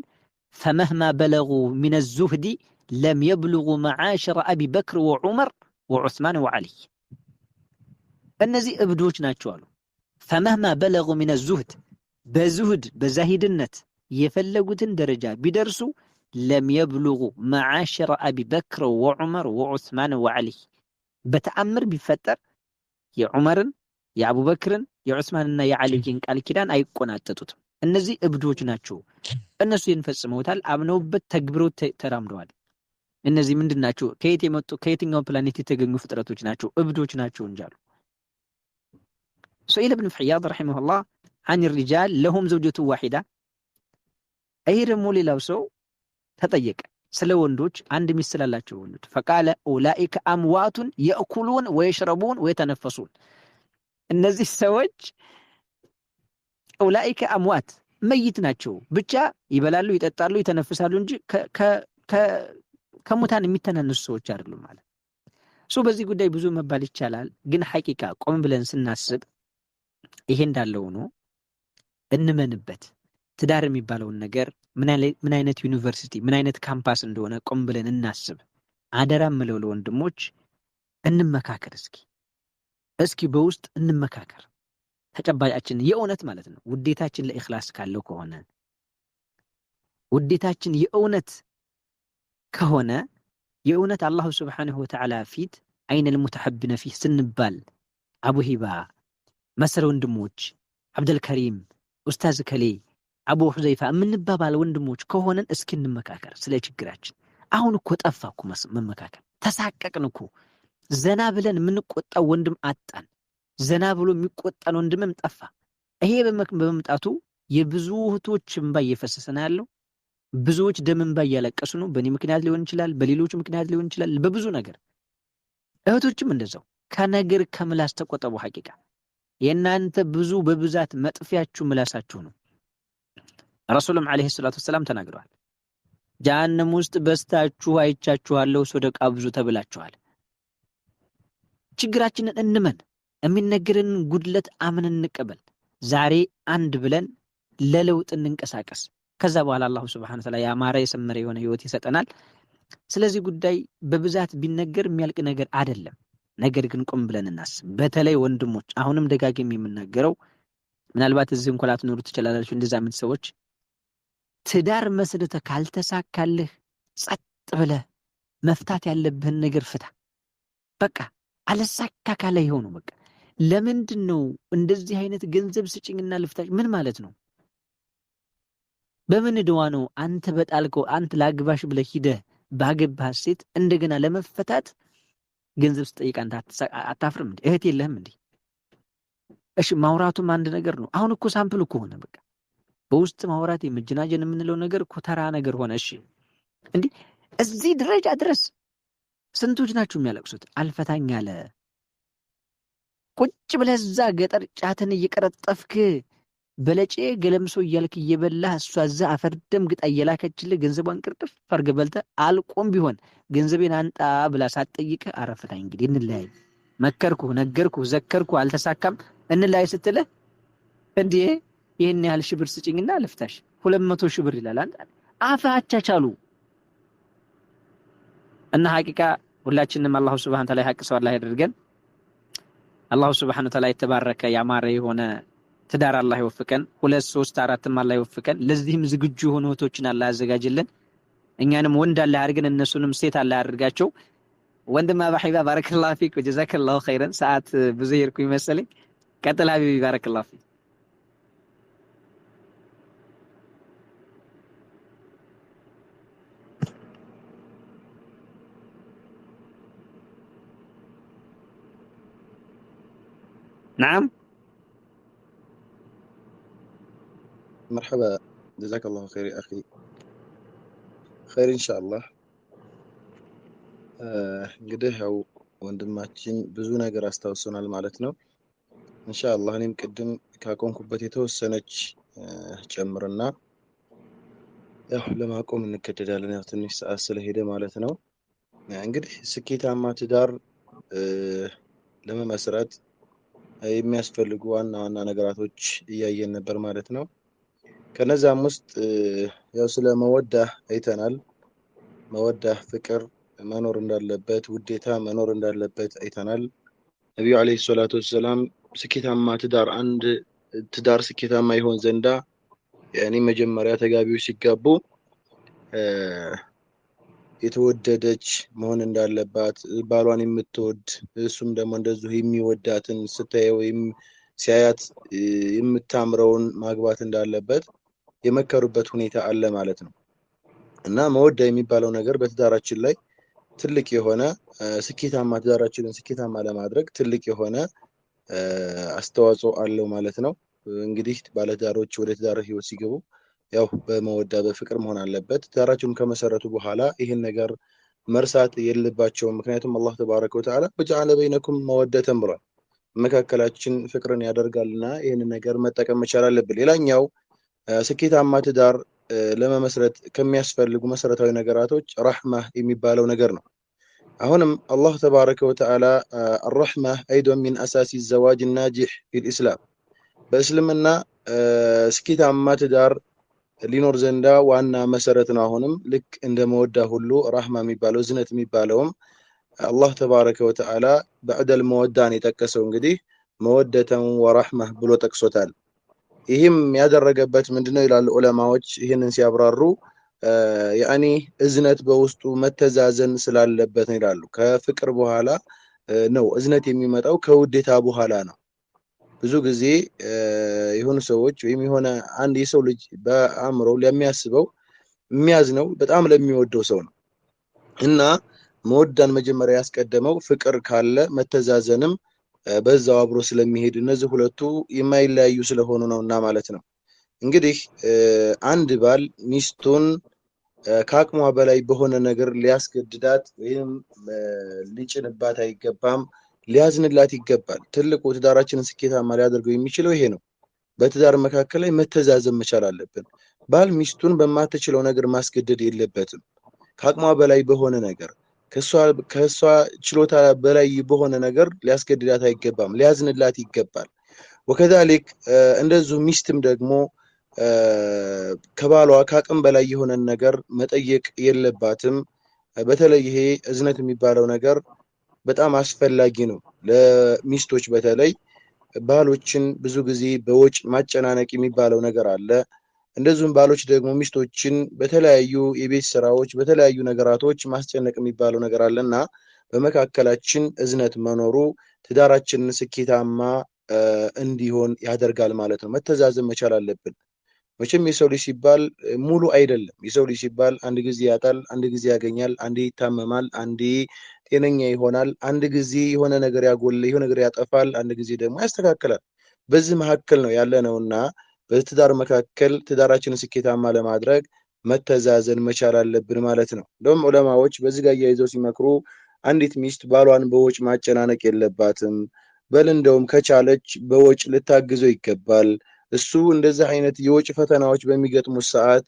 فمهما بلغوا من الزهد لم يبلغوا معاشر أبي بكر وعمر وعثمان وعلي። እነዚህ እብዶች ናቸው አሉ። فمهما بلغوا من الزهد፣ በዙህድ በዛሂድነት የፈለጉትን ደረጃ ቢደርሱ لم يبلغوا معاشر أبي بكر وعمر وعثمان وعلي፣ በተአምር ቢፈጠር የዑመርን የአቡበክርን የዑስማንና የዓሊይን ቃል ኪዳን አይቆናጠጡትም። እነዚህ እብዶች ናቸው። እነሱ ይህን ፈጽመውታል፣ አምነውበት ተግብረው ተራምደዋል። እነዚህ ምንድን ናቸው? ከየት የመጡ ከየትኛው ፕላኔት የተገኙ ፍጥረቶች ናቸው? እብዶች ናቸው እንጂ አሉ። سئل ابن فعياض رحمه الله عن الرجال لهم زوجة واحدة። ይሄ ደግሞ ሌላው ሰው ተጠየቀ ስለ ወንዶች አንድ ሚስት ስላላቸው ወንዶች። فقال أولئك أموات يأكلون ويشربون ويتنفسون። እነዚህ ሰዎች أولئك أموات ميت ናቸው፣ ብቻ ይበላሉ፣ ይጠጣሉ፣ ይተነፍሳሉ እንጂ ከሙታን የሚተናነሱ ሰዎች አይደሉም ማለት። So በዚህ ጉዳይ ብዙ መባል ይቻላል። ግን حقيقة ቆም ብለን ስናስብ ይሄ እንዳለ ሆኖ እንመንበት። ትዳር የሚባለውን ነገር ምን አይነት ዩኒቨርሲቲ ምን አይነት ካምፓስ እንደሆነ ቆም ብለን እናስብ። አደራ ምለው ለወንድሞች እንመካከር፣ እስኪ በውስጥ እንመካከር። ተጨባጫችን የእውነት ማለት ነው ውዴታችን ለኢኽላስ ካለው ከሆነ፣ ውዴታችን የእውነት ከሆነ፣ የእውነት الله سبحانه وتعالى ፊት أين المتحابون فيه ስንባል አቡ ሂባ መሰለ ወንድሞች፣ አብደልከሪም፣ ኡስታዝ ከሌ፣ አቡ ሁዘይፋ የምንባባል ወንድሞች ከሆነን እስኪ እንመካከር ስለ ችግራችን። አሁን እኮ ጠፋ እኮ መመካከር፣ ተሳቀቅን እኮ። ዘና ብለን የምንቆጣው ወንድም አጣን። ዘና ብሎ የሚቆጣን ወንድምም ጠፋ። ይሄ በመምጣቱ የብዙ እህቶች እንባ እየፈሰሰ ነው ያለው። ብዙዎች ደም እንባ እያለቀሱ ነው። በእኔ ምክንያት ሊሆን ይችላል፣ በሌሎች ምክንያት ሊሆን ይችላል፣ በብዙ ነገር። እህቶችም እንደዛው ከነገር ከምላስ ተቆጠቡ። حقيقة የእናንተ ብዙ በብዛት መጥፊያችሁ ምላሳችሁ ነው። ረሱልም عليه الصلاة والسلام ተናግረዋል። ጀሃነም ውስጥ በስታችሁ አይቻችኋለሁ፣ ሶደቃ ብዙ ተብላችኋል። ችግራችንን እንመን፣ የሚነገረንን ጉድለት አምነን እንቀበል። ዛሬ አንድ ብለን ለለውጥ እንንቀሳቀስ። ከዛ በኋላ الله سبحانه وتعالى ያማረ የሰመረ የሆነ ህይወት ይሰጠናል። ስለዚህ ጉዳይ በብዛት ቢነገር የሚያልቅ ነገር አይደለም። ነገር ግን ቆም ብለን እናስብ። በተለይ ወንድሞች፣ አሁንም ደጋግሜ የምናገረው ምናልባት እዚህ እንኳን ላትኖሩ ትችላላችሁ። እንደዛ የምት ሰዎች ትዳር መስርተህ ካልተሳካልህ ጸጥ ብለህ መፍታት ያለብህን ነገር ፍታ። በቃ አልሳካ ካለ ይሆኑ በቃ ለምንድን ነው እንደዚህ አይነት ገንዘብ ስጭኝና ልፍታሽ? ምን ማለት ነው? በምን ድዋ ነው አንተ በጣልከው አንተ ላግባሽ ብለህ ሂደህ ባገባህ ሴት እንደገና ለመፈታት ገንዘብ ስጠይቅ አንተ አታፍርም እንዴ? እህት የለህም እንዴ? እሺ ማውራቱም አንድ ነገር ነው። አሁን እኮ sample እኮ ሆነ። በቃ በውስጥ ማውራት የመጀናጀን የምንለው ነገር እኮ ተራ ነገር ሆነ። እሺ እንዲህ እዚህ ደረጃ ድረስ ስንቶች ናቸው የሚያለቅሱት? አልፈታኝ አለ። ቁጭ ብለህ እዛ ገጠር ጫትን እየቀረጠፍክ በለጬ ገለምሶ እያልክ እየበላህ እሷ እዛ አፈር ደም ግጣ እየላከችልህ ገንዘቧን ቅርጥፍ አድርገህ በልተህ አልቆም ቢሆን ገንዘቤን አንጣ ብላ ሳትጠይቅህ አረፍታኝ እንግዲህ እንለያይ፣ መከርኩህ፣ ነገርኩህ፣ ዘከርኩህ፣ አልተሳካም፣ እንለያይ ስትልህ እንዲህ ይህን ያህል ሺህ ብር ስጭኝና ልፍታሽ 200 ሺህ ብር ይላል። አንተ አፍህ አቻቻሉ እና حقيقة ሁላችንም الله سبحانه وتعالى ሐቅ ሰው አላህ ያደርገን። الله سبحانه وتعالى የተባረከ ያማረ የሆነ ትዳር አላህ ይወፍቀን። 2 3 4ም አላህ ይወፍቀን። ለዚህም ዝግጁ የሆኑ እህቶችን አላህ ያዘጋጅልን። እኛንም ወንድ አላህ ያድርገን፣ እነሱንም ሴት አላህ ያድርጋቸው። ወንድም አባ ሒባ بارك الله فيك وجزاك الله خيرا። ሰዓት ብዙ ሄድኩ ይመስለኝ። ቀጥል حبيبي بارك الله فيك። نعم
مرحبا، جزاك الله خير يا أخي، خير إن شاء الله። እንግዲህ ያው ወንድማችን ብዙ ነገር አስታውሶናል ማለት ነው። إن شاء الله እኔም ቅድም ካቆምኩበት የተወሰነች ጨምርና ያው ለማቆም እንገደዳለን። ያው ትንሽ ሰዓት ስለሄደ ማለት ነው። እንግዲህ ስኬታማ ትዳር ለመመስረት የሚያስፈልጉ ዋና ዋና ነገራቶች እያየን ነበር ማለት ነው። ከነዛም ውስጥ ያው ስለ መወዳ አይተናል። መወዳ ፍቅር መኖር እንዳለበት፣ ውዴታ መኖር እንዳለበት አይተናል። ነቢዩ ዓለይሂ ሰላቱ ወሰላም ስኬታማ ትዳር አንድ ትዳር ስኬታማ ይሆን ዘንዳ ያኔ መጀመሪያ ተጋቢዎች ሲጋቡ የተወደደች መሆን እንዳለባት፣ ባሏን የምትወድ እሱም ደግሞ እንደዚሁ የሚወዳትን ስታየው ወይም ሲያያት የምታምረውን ማግባት እንዳለበት የመከሩበት ሁኔታ አለ ማለት ነው። እና መወዳ የሚባለው ነገር በትዳራችን ላይ ትልቅ የሆነ ስኬታማ ትዳራችንን ስኬታማ ለማድረግ ትልቅ የሆነ አስተዋጽኦ አለው ማለት ነው። እንግዲህ ባለትዳሮች ወደ ትዳር ህይወት ሲገቡ ያው በመወዳ በፍቅር መሆን አለበት። ትዳራቸውን ከመሰረቱ በኋላ ይህን ነገር መርሳት የለባቸውም። ምክንያቱም አላህ ተባረከ ወተዓላ ወጀዐለ በይነኩም መወደተን ብሏል። መካከላችን ፍቅርን ያደርጋልና ይህንን ነገር መጠቀም መቻል አለብን። ሌላኛው ስኬታማ ትዳር ለመመስረት ከሚያስፈልጉ መሰረታዊ ነገራቶች ረሕማ የሚባለው ነገር ነው። አሁንም አላህ ተባረከ ወተዓላ አረሕማ አይዶን ሚን አሳሲ ዘዋጅ ናጂሕ ፊል ኢስላም፣ በእስልምና ስኬታማ ትዳር ሊኖር ዘንዳ ዋና መሰረት ነው። አሁንም ልክ እንደ መወዳ ሁሉ ረሕማ የሚባለው እዝነት የሚባለውም አላህ ተባረከ ወተዓላ በዕደል መወዳን የጠቀሰው እንግዲህ መወደተን ወረሕማ ብሎ ጠቅሶታል። ይህም ያደረገበት ምንድነው ይላሉ ዑለማዎች ይህንን ሲያብራሩ፣ ያኒ እዝነት በውስጡ መተዛዘን ስላለበት ነው ይላሉ። ከፍቅር በኋላ ነው እዝነት የሚመጣው፣ ከውዴታ በኋላ ነው። ብዙ ጊዜ የሆኑ ሰዎች ወይም የሆነ አንድ የሰው ልጅ በአእምሮው ለሚያስበው የሚያዝነው በጣም ለሚወደው ሰው ነው። እና መወዳን መጀመሪያ ያስቀደመው ፍቅር ካለ መተዛዘንም በዛው አብሮ ስለሚሄድ እነዚህ ሁለቱ የማይለያዩ ስለሆኑ ነውና ማለት ነው። እንግዲህ አንድ ባል ሚስቱን ከአቅሟ በላይ በሆነ ነገር ሊያስገድዳት ወይም ሊጭንባት አይገባም፣ ሊያዝንላት ይገባል። ትልቁ ትዳራችንን ስኬታማ ሊያደርገው የሚችለው ይሄ ነው። በትዳር መካከል ላይ መተዛዘን መቻል አለብን። ባል ሚስቱን በማትችለው ነገር ማስገደድ የለበትም። ከአቅሟ በላይ በሆነ ነገር፣ ከሷ ችሎታ በላይ በሆነ ነገር ሊያስገድዳት አይገባም፣ ሊያዝንላት ይገባል። ወከዛሊክ እንደዚሁ ሚስትም ደግሞ ከባሏ ከአቅም በላይ የሆነን ነገር መጠየቅ የለባትም። በተለይ ይሄ እዝነት የሚባለው ነገር በጣም አስፈላጊ ነው ለሚስቶች። በተለይ ባሎችን ብዙ ጊዜ በወጭ ማጨናነቅ የሚባለው ነገር አለ። እንደዚሁም ባሎች ደግሞ ሚስቶችን በተለያዩ የቤት ስራዎች በተለያዩ ነገራቶች ማስጨነቅ የሚባለው ነገር አለና በመካከላችን እዝነት መኖሩ ትዳራችንን ስኬታማ እንዲሆን ያደርጋል ማለት ነው። መተዛዘን መቻል አለብን። መቼም የሰው ልጅ ሲባል ሙሉ አይደለም። የሰው ልጅ ሲባል አንድ ጊዜ ያጣል፣ አንድ ጊዜ ያገኛል፣ አንዴ ይታመማል፣ አንዴ ጤነኛ ይሆናል፣ አንድ ጊዜ የሆነ ነገር ያጎል የሆነ ነገር ያጠፋል፣ አንድ ጊዜ ደግሞ ያስተካክላል። በዚህ መካከል ነው ያለነውና በትዳር መካከል ትዳራችንን ስኬታማ ለማድረግ መተዛዘን መቻል አለብን ማለት ነው። እንደውም ዑለማዎች በዚህ ጋር አያይዘው ሲመክሩ አንዲት ሚስት ባሏን በወጭ ማጨናነቅ የለባትም፣ በል እንደውም ከቻለች በወጭ ልታግዘው ይገባል። እሱ እንደዚህ አይነት የወጭ ፈተናዎች በሚገጥሙት ሰዓት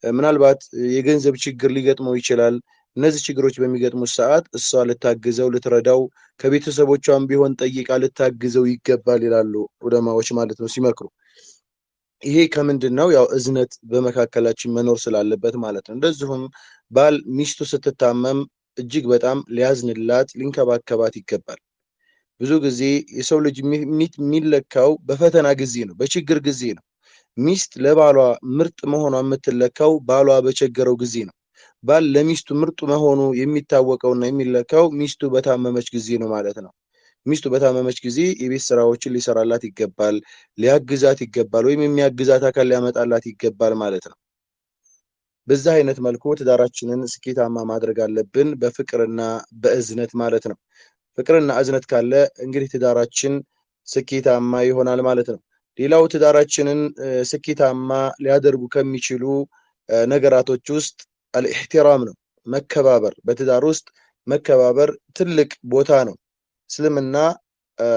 ምናልባት የገንዘብ ችግር ሊገጥመው ይችላል። እነዚህ ችግሮች በሚገጥሙት ሰዓት እሷ ልታግዘው ልትረዳው፣ ከቤተሰቦቿም ቢሆን ጠይቃ ልታግዘው ይገባል ይላሉ ዑለማዎች ማለት ነው ሲመክሩ። ይሄ ከምንድን ነው? ያው እዝነት በመካከላችን መኖር ስላለበት ማለት ነው። እንደዚሁም ባል ሚስቱ ስትታመም እጅግ በጣም ሊያዝንላት ሊንከባከባት ይገባል። ብዙ ጊዜ የሰው ልጅ የሚለካው በፈተና ጊዜ ነው፣ በችግር ጊዜ ነው። ሚስት ለባሏ ምርጥ መሆኗ የምትለካው ባሏ በቸገረው ጊዜ ነው። ባል ለሚስቱ ምርጡ መሆኑ የሚታወቀውና የሚለካው ሚስቱ በታመመች ጊዜ ነው ማለት ነው። ሚስቱ በታመመች ጊዜ የቤት ስራዎችን ሊሰራላት ይገባል፣ ሊያግዛት ይገባል፣ ወይም የሚያግዛት አካል ሊያመጣላት ይገባል ማለት ነው። በዛ አይነት መልኩ ትዳራችንን ስኬታማ ማድረግ አለብን፣ በፍቅርና በእዝነት ማለት ነው። ፍቅርና እዝነት ካለ እንግዲህ ትዳራችን ስኬታማ ይሆናል ማለት ነው። ሌላው ትዳራችንን ስኬታማ ሊያደርጉ ከሚችሉ ነገራቶች ውስጥ አልኢሕቲራም ነው፣ መከባበር። በትዳር ውስጥ መከባበር ትልቅ ቦታ ነው። እስልምና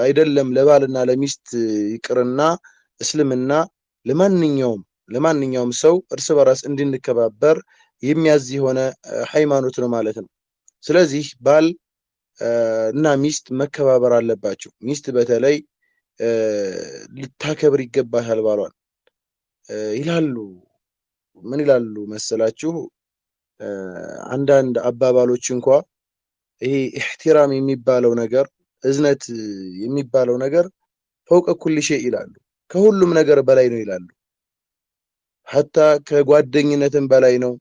አይደለም ለባልና ለሚስት ይቅርና እስልምና ለማንኛውም ሰው እርስ በራስ እንድንከባበር የሚያዝ የሆነ ሃይማኖት ነው ማለት ነው። ስለዚህ ባል እና ሚስት መከባበር አለባቸው። ሚስት በተለይ ልታከብር ይገባታል ባሏን ይላሉ። ምን ይላሉ መሰላችሁ? አንዳንድ አባባሎች እንኳ ይሄ ኢሕቲራም የሚባለው ነገር እዝነት የሚባለው ነገር ፈውቀ ኩል ሸይ ይላሉ፣ ከሁሉም ነገር በላይ ነው ይላሉ። ሐታ ከጓደኝነትም በላይ ነው፣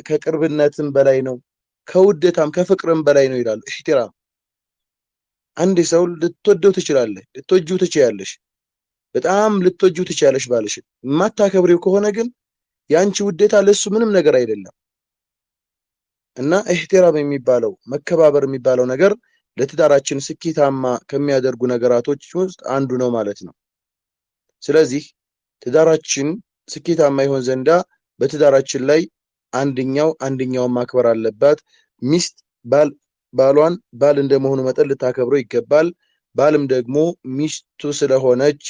ከቅርብነትም በላይ ነው፣ ከውደታም ከፍቅርም በላይ ነው ይላሉ። ኢሕቲራም አንድ ሰው ልትወደው ትችላለህ፣ ልትወጂው ትችያለሽ፣ በጣም ልትወጂው ትችያለሽ ባልሽን። የማታከብሪው ከሆነ ግን ያንቺ ውዴታ ለሱ ምንም ነገር አይደለም። እና ኢህቲራም የሚባለው መከባበር የሚባለው ነገር ለትዳራችን ስኬታማ ከሚያደርጉ ነገራቶች ውስጥ አንዱ ነው ማለት ነው። ስለዚህ ትዳራችን ስኬታማ ይሆን ዘንዳ በትዳራችን ላይ አንደኛው አንደኛውን ማክበር አለባት። ሚስት ባሏን ባል እንደመሆኑ መጠን ልታከብረው ይገባል። ባልም ደግሞ ሚስቱ ስለሆነች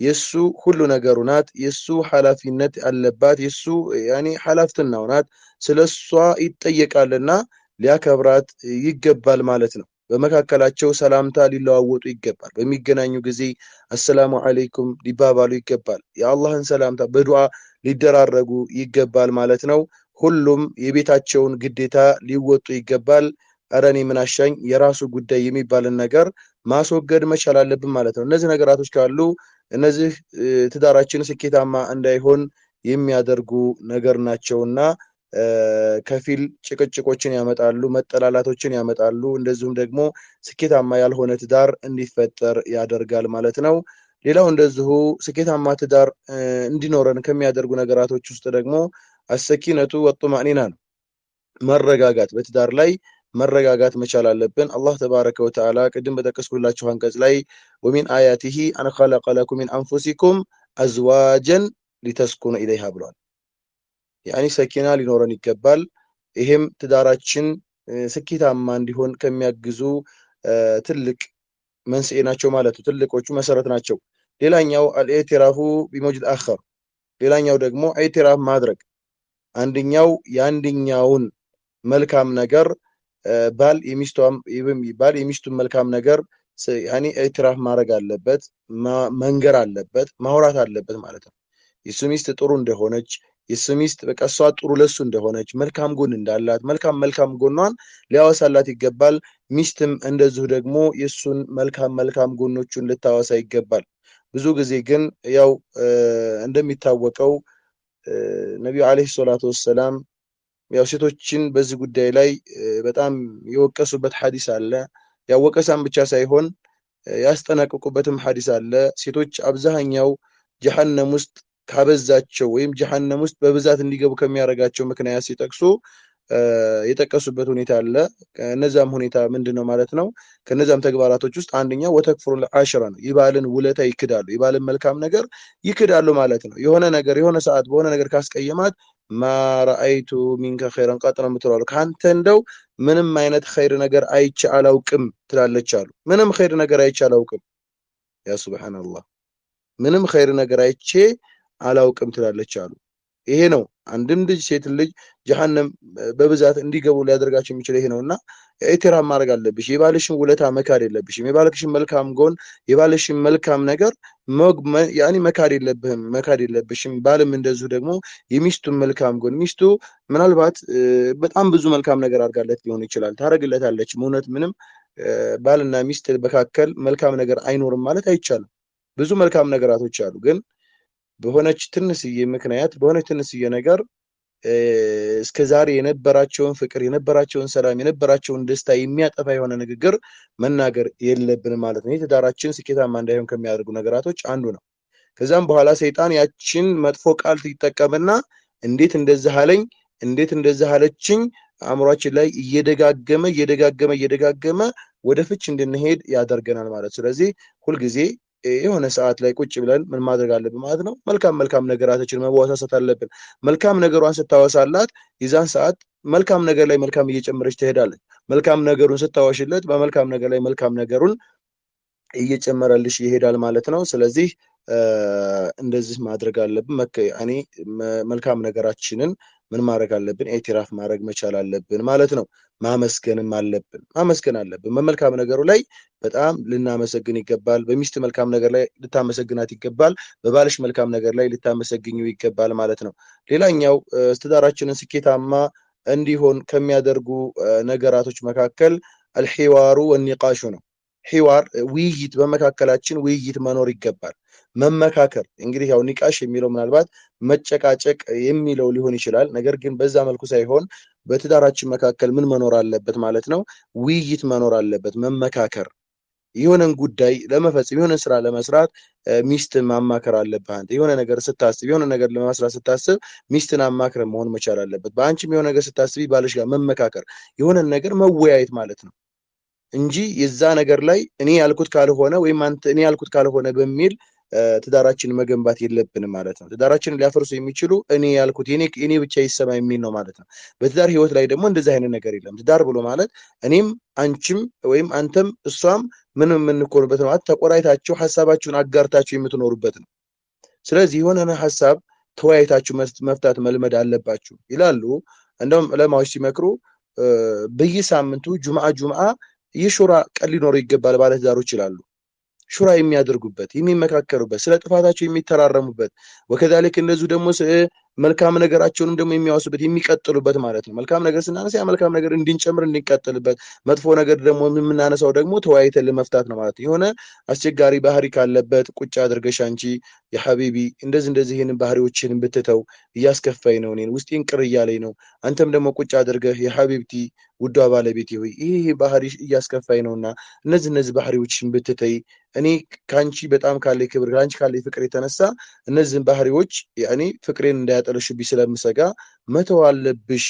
የሱ ሁሉ ነገሩ ናት። የሱ ኃላፊነት አለባት። የሱ ያኔ ኃላፊነቱ ናት። ስለሷ ይጠየቃልና ሊያከብራት ይገባል ማለት ነው። በመካከላቸው ሰላምታ ሊለዋወጡ ይገባል። በሚገናኙ ጊዜ አሰላሙ አለይኩም ሊባባሉ ይገባል። የአላህን ሰላምታ በዱዓ ሊደራረጉ ይገባል ማለት ነው። ሁሉም የቤታቸውን ግዴታ ሊወጡ ይገባል። ኧረ እኔ ምን አሻኝ የራሱ ጉዳይ የሚባልን ነገር ማስወገድ መቻል አለብን ማለት ነው። እነዚህ ነገራቶች ካሉ እነዚህ ትዳራችን ስኬታማ እንዳይሆን የሚያደርጉ ነገር ናቸውና ከፊል ጭቅጭቆችን ያመጣሉ፣ መጠላላቶችን ያመጣሉ። እንደዚሁም ደግሞ ስኬታማ ያልሆነ ትዳር እንዲፈጠር ያደርጋል ማለት ነው። ሌላው እንደዚሁ ስኬታማ ትዳር እንዲኖረን ከሚያደርጉ ነገራቶች ውስጥ ደግሞ አሰኪነቱ ወጡማኒና ነው። መረጋጋት፣ በትዳር ላይ መረጋጋት መቻል አለብን። አላህ ተባረከ ወተዓላ ቅድም በጠቀስኩላችሁ አንቀጽ ላይ ወሚን አያቲሂ አን ኸለቀ ለኩም ሚን አንፉሲኩም አዝዋጀን ሊተስኩኑ ኢለይሃ ብሏል። ያኒ ሰኪና ሊኖረን ይገባል። ይሄም ትዳራችን ስኬታማ እንዲሆን ከሚያግዙ ትልቅ መንስኤ ናቸው ማለት ነው። ትልቆቹ መሰረት ናቸው። ሌላኛው አልኢዕቲራፉ ቢመውጁድ አኸር፣ ሌላኛው ደግሞ ኢዕቲራፍ ማድረግ፣ አንደኛው የአንደኛውን መልካም ነገር ባል የሚስቱን መልካም ነገር ያኒ ኢዕቲራፍ ማድረግ አለበት፣ መንገር አለበት፣ ማውራት አለበት ማለት ነው። የሱ ሚስት ጥሩ እንደሆነች፣ የሱ ሚስት በቃ እሷ ጥሩ ለሱ እንደሆነች፣ መልካም ጎን እንዳላት፣ መልካም መልካም ጎኗን ሊያወሳላት ይገባል። ሚስትም እንደዚሁ ደግሞ የሱን መልካም መልካም ጎኖቹን ልታወሳ ይገባል። ብዙ ጊዜ ግን ያው እንደሚታወቀው ነቢዩ አለይሂ ሰላቱ ወሰላም ያው ሴቶችን በዚህ ጉዳይ ላይ በጣም የወቀሱበት ሐዲስ አለ። ያው ወቀሳም ብቻ ሳይሆን ያስጠነቅቁበትም ሐዲስ አለ። ሴቶች አብዛኛው ጀሀነም ውስጥ ካበዛቸው ወይም ጀሀነም ውስጥ በብዛት እንዲገቡ ከሚያደርጋቸው ምክንያት ሲጠቅሱ የጠቀሱበት ሁኔታ አለ። ከነዛም ሁኔታ ምንድነው ማለት ነው? ከነዛም ተግባራቶች ውስጥ አንደኛው ወተክፍሩል አሽራ ነው። የባልን ውለታ ይክዳሉ፣ የባልን መልካም ነገር ይክዳሉ ማለት ነው። የሆነ ነገር የሆነ ሰዓት በሆነ ነገር ካስቀየማት ማ ረአይቱ ሚንከ ኸይረን ቀጥ ነው የምትለው፣ ካንተ እንደው ምንም አይነት ኸይር ነገር አይቼ አላውቅም ትላለች አሉ። ምንም ኸይር ነገር አይቼ አላውቅም። ያ ሱብሃንአላህ፣ ምንም ኸይር ነገር አይቼ አላውቅም ትላለች አሉ። ይሄ ነው አንድም ልጅ ሴት ልጅ ጀሀነም በብዛት እንዲገቡ ሊያደርጋቸው የሚችል ይሄ ነውና ኢዕቲራፍ ማድረግ አለብሽ። የባልሽን ውለታ መካድ የለብሽም። የባልሽን መልካም ጎን፣ የባልሽን መልካም ነገር ያኒ መካድ የለብህም፣ መካድ የለብሽም። ባልም እንደዚሁ ደግሞ የሚስቱን መልካም ጎን፣ ሚስቱ ምናልባት በጣም ብዙ መልካም ነገር አድርጋለት ሊሆን ይችላል፣ ታደርግለታለች። እውነት ምንም ባልና ሚስት መካከል መልካም ነገር አይኖርም ማለት አይቻልም። ብዙ መልካም ነገራቶች አሉ። ግን በሆነች ትንሽዬ ምክንያት፣ በሆነች ትንሽዬ ነገር እስከዛሬ የነበራቸውን ፍቅር፣ የነበራቸውን ሰላም፣ የነበራቸውን ደስታ የሚያጠፋ የሆነ ንግግር መናገር የለብንም ማለት ነው። ትዳራችን ስኬታማ እንዳይሆን ከሚያደርጉ ነገራቶች አንዱ ነው። ከዛም በኋላ ሰይጣን ያችን መጥፎ ቃል ይጠቀምና እንዴት እንደዚህ አለኝ፣ እንዴት እንደዚህ አለችኝ አእምሯችን ላይ እየደጋገመ እየደጋገመ እየደጋገመ ወደ ፍች እንድንሄድ ያደርገናል ማለት። ስለዚህ ሁልጊዜ የሆነ ሰዓት ላይ ቁጭ ብለን ምን ማድረግ አለብን ማለት ነው? መልካም መልካም ነገራቶችን መወሳሰት አለብን። መልካም ነገሯን ስታወሳላት የዛን ሰዓት መልካም ነገር ላይ መልካም እየጨመረች ትሄዳለች። መልካም ነገሩን ስታወሽለት በመልካም ነገር ላይ መልካም ነገሩን እየጨመረልሽ ይሄዳል ማለት ነው። ስለዚህ እንደዚህ ማድረግ አለብን። እኔ መልካም ነገራችንን ምን ማድረግ አለብን? ኢዕቲራፍ ማድረግ መቻል አለብን ማለት ነው። ማመስገንም አለብን፣ ማመስገን አለብን። በመልካም ነገሩ ላይ በጣም ልናመሰግን ይገባል። በሚስት መልካም ነገር ላይ ልታመሰግናት ይገባል። በባልሽ መልካም ነገር ላይ ልታመሰግኙ ይገባል ማለት ነው። ሌላኛው ትዳራችንን ስኬታማ እንዲሆን ከሚያደርጉ ነገራቶች መካከል አልሂዋሩ ወኒቃሹ ነው። ሂዋር ውይይት፣ በመካከላችን ውይይት መኖር ይገባል። መመካከር እንግዲህ ያው ኒቃሽ የሚለው ምናልባት መጨቃጨቅ የሚለው ሊሆን ይችላል። ነገር ግን በዛ መልኩ ሳይሆን በትዳራችን መካከል ምን መኖር አለበት ማለት ነው? ውይይት መኖር አለበት፣ መመካከር። የሆነን ጉዳይ ለመፈጸም የሆነን ስራ ለመስራት ሚስትን ማማከር አለብህ። አንተ የሆነ ነገር ስታስብ የሆነ ነገር ለመስራት ስታስብ ሚስትን አማክረ መሆን መቻል አለበት። በአንቺም የሆነ ነገር ስታስቢ ባልሽ ጋር መመካከር፣ የሆነን ነገር መወያየት ማለት ነው እንጂ የዛ ነገር ላይ እኔ ያልኩት ካልሆነ ወይም አንተ እኔ ያልኩት ካልሆነ በሚል ትዳራችንን መገንባት የለብንም ማለት ነው። ትዳራችንን ሊያፈርሱ የሚችሉ እኔ ያልኩት እኔ ብቻ ይሰማ የሚል ነው ማለት ነው። በትዳር ህይወት ላይ ደግሞ እንደዚህ አይነት ነገር የለም። ትዳር ብሎ ማለት እኔም አንቺም ወይም አንተም እሷም ምንም የምንኮንበት ማለት ተቆራይታችሁ ሀሳባችሁን አጋርታችሁ የምትኖሩበት ነው። ስለዚህ የሆነን ሀሳብ ተወያይታችሁ መፍታት መልመድ አለባችሁ ይላሉ። እንደውም ዑለማዎች ሲመክሩ በየሳምንቱ ጁምዓ ጁምዓ የሹራ ቀን ሊኖረው ይገባል ባለትዳሮች ይላሉ። ሹራ የሚያደርጉበት፣ የሚመካከሩበት፣ ስለ ጥፋታቸው የሚተራረሙበት፣ ወከዛሊክ እንደዚሁ ደግሞ መልካም ነገራቸውንም ደግሞ የሚያወሱበት የሚቀጥሉበት ማለት ነው። መልካም ነገር ስናነሳ ያ መልካም ነገር እንድንጨምር እንድንቀጥልበት፣ መጥፎ ነገር ደግሞ የምናነሳው ደግሞ ተወያይተን ለመፍታት ነው ማለት ነው። የሆነ አስቸጋሪ ባህሪ ካለበት ቁጭ አድርገሽ አንቺ የሐቢቢ እንደዚህ እንደዚህ ይህንን ባህሪዎችን ብትተው እያስከፋኝ ነው፣ እኔን ውስጤን ቅር እያለኝ ነው። አንተም ደግሞ ቁጭ አድርገህ የሐቢብቲ ውዷ ባለቤቴ ሆይ ይሄ ባህሪ እያስከፋኝ ነውና እነዚህ እነዚህ ባህሪዎችን ብትተይ እኔ ካንቺ በጣም ካለኝ ክብር ካንቺ ካለኝ ፍቅር የተነሳ እነዚህን ባህሪዎች ያኔ ፍቅሬን እንዳያጠለሹብኝ ስለምሰጋ መተው አለብሽ።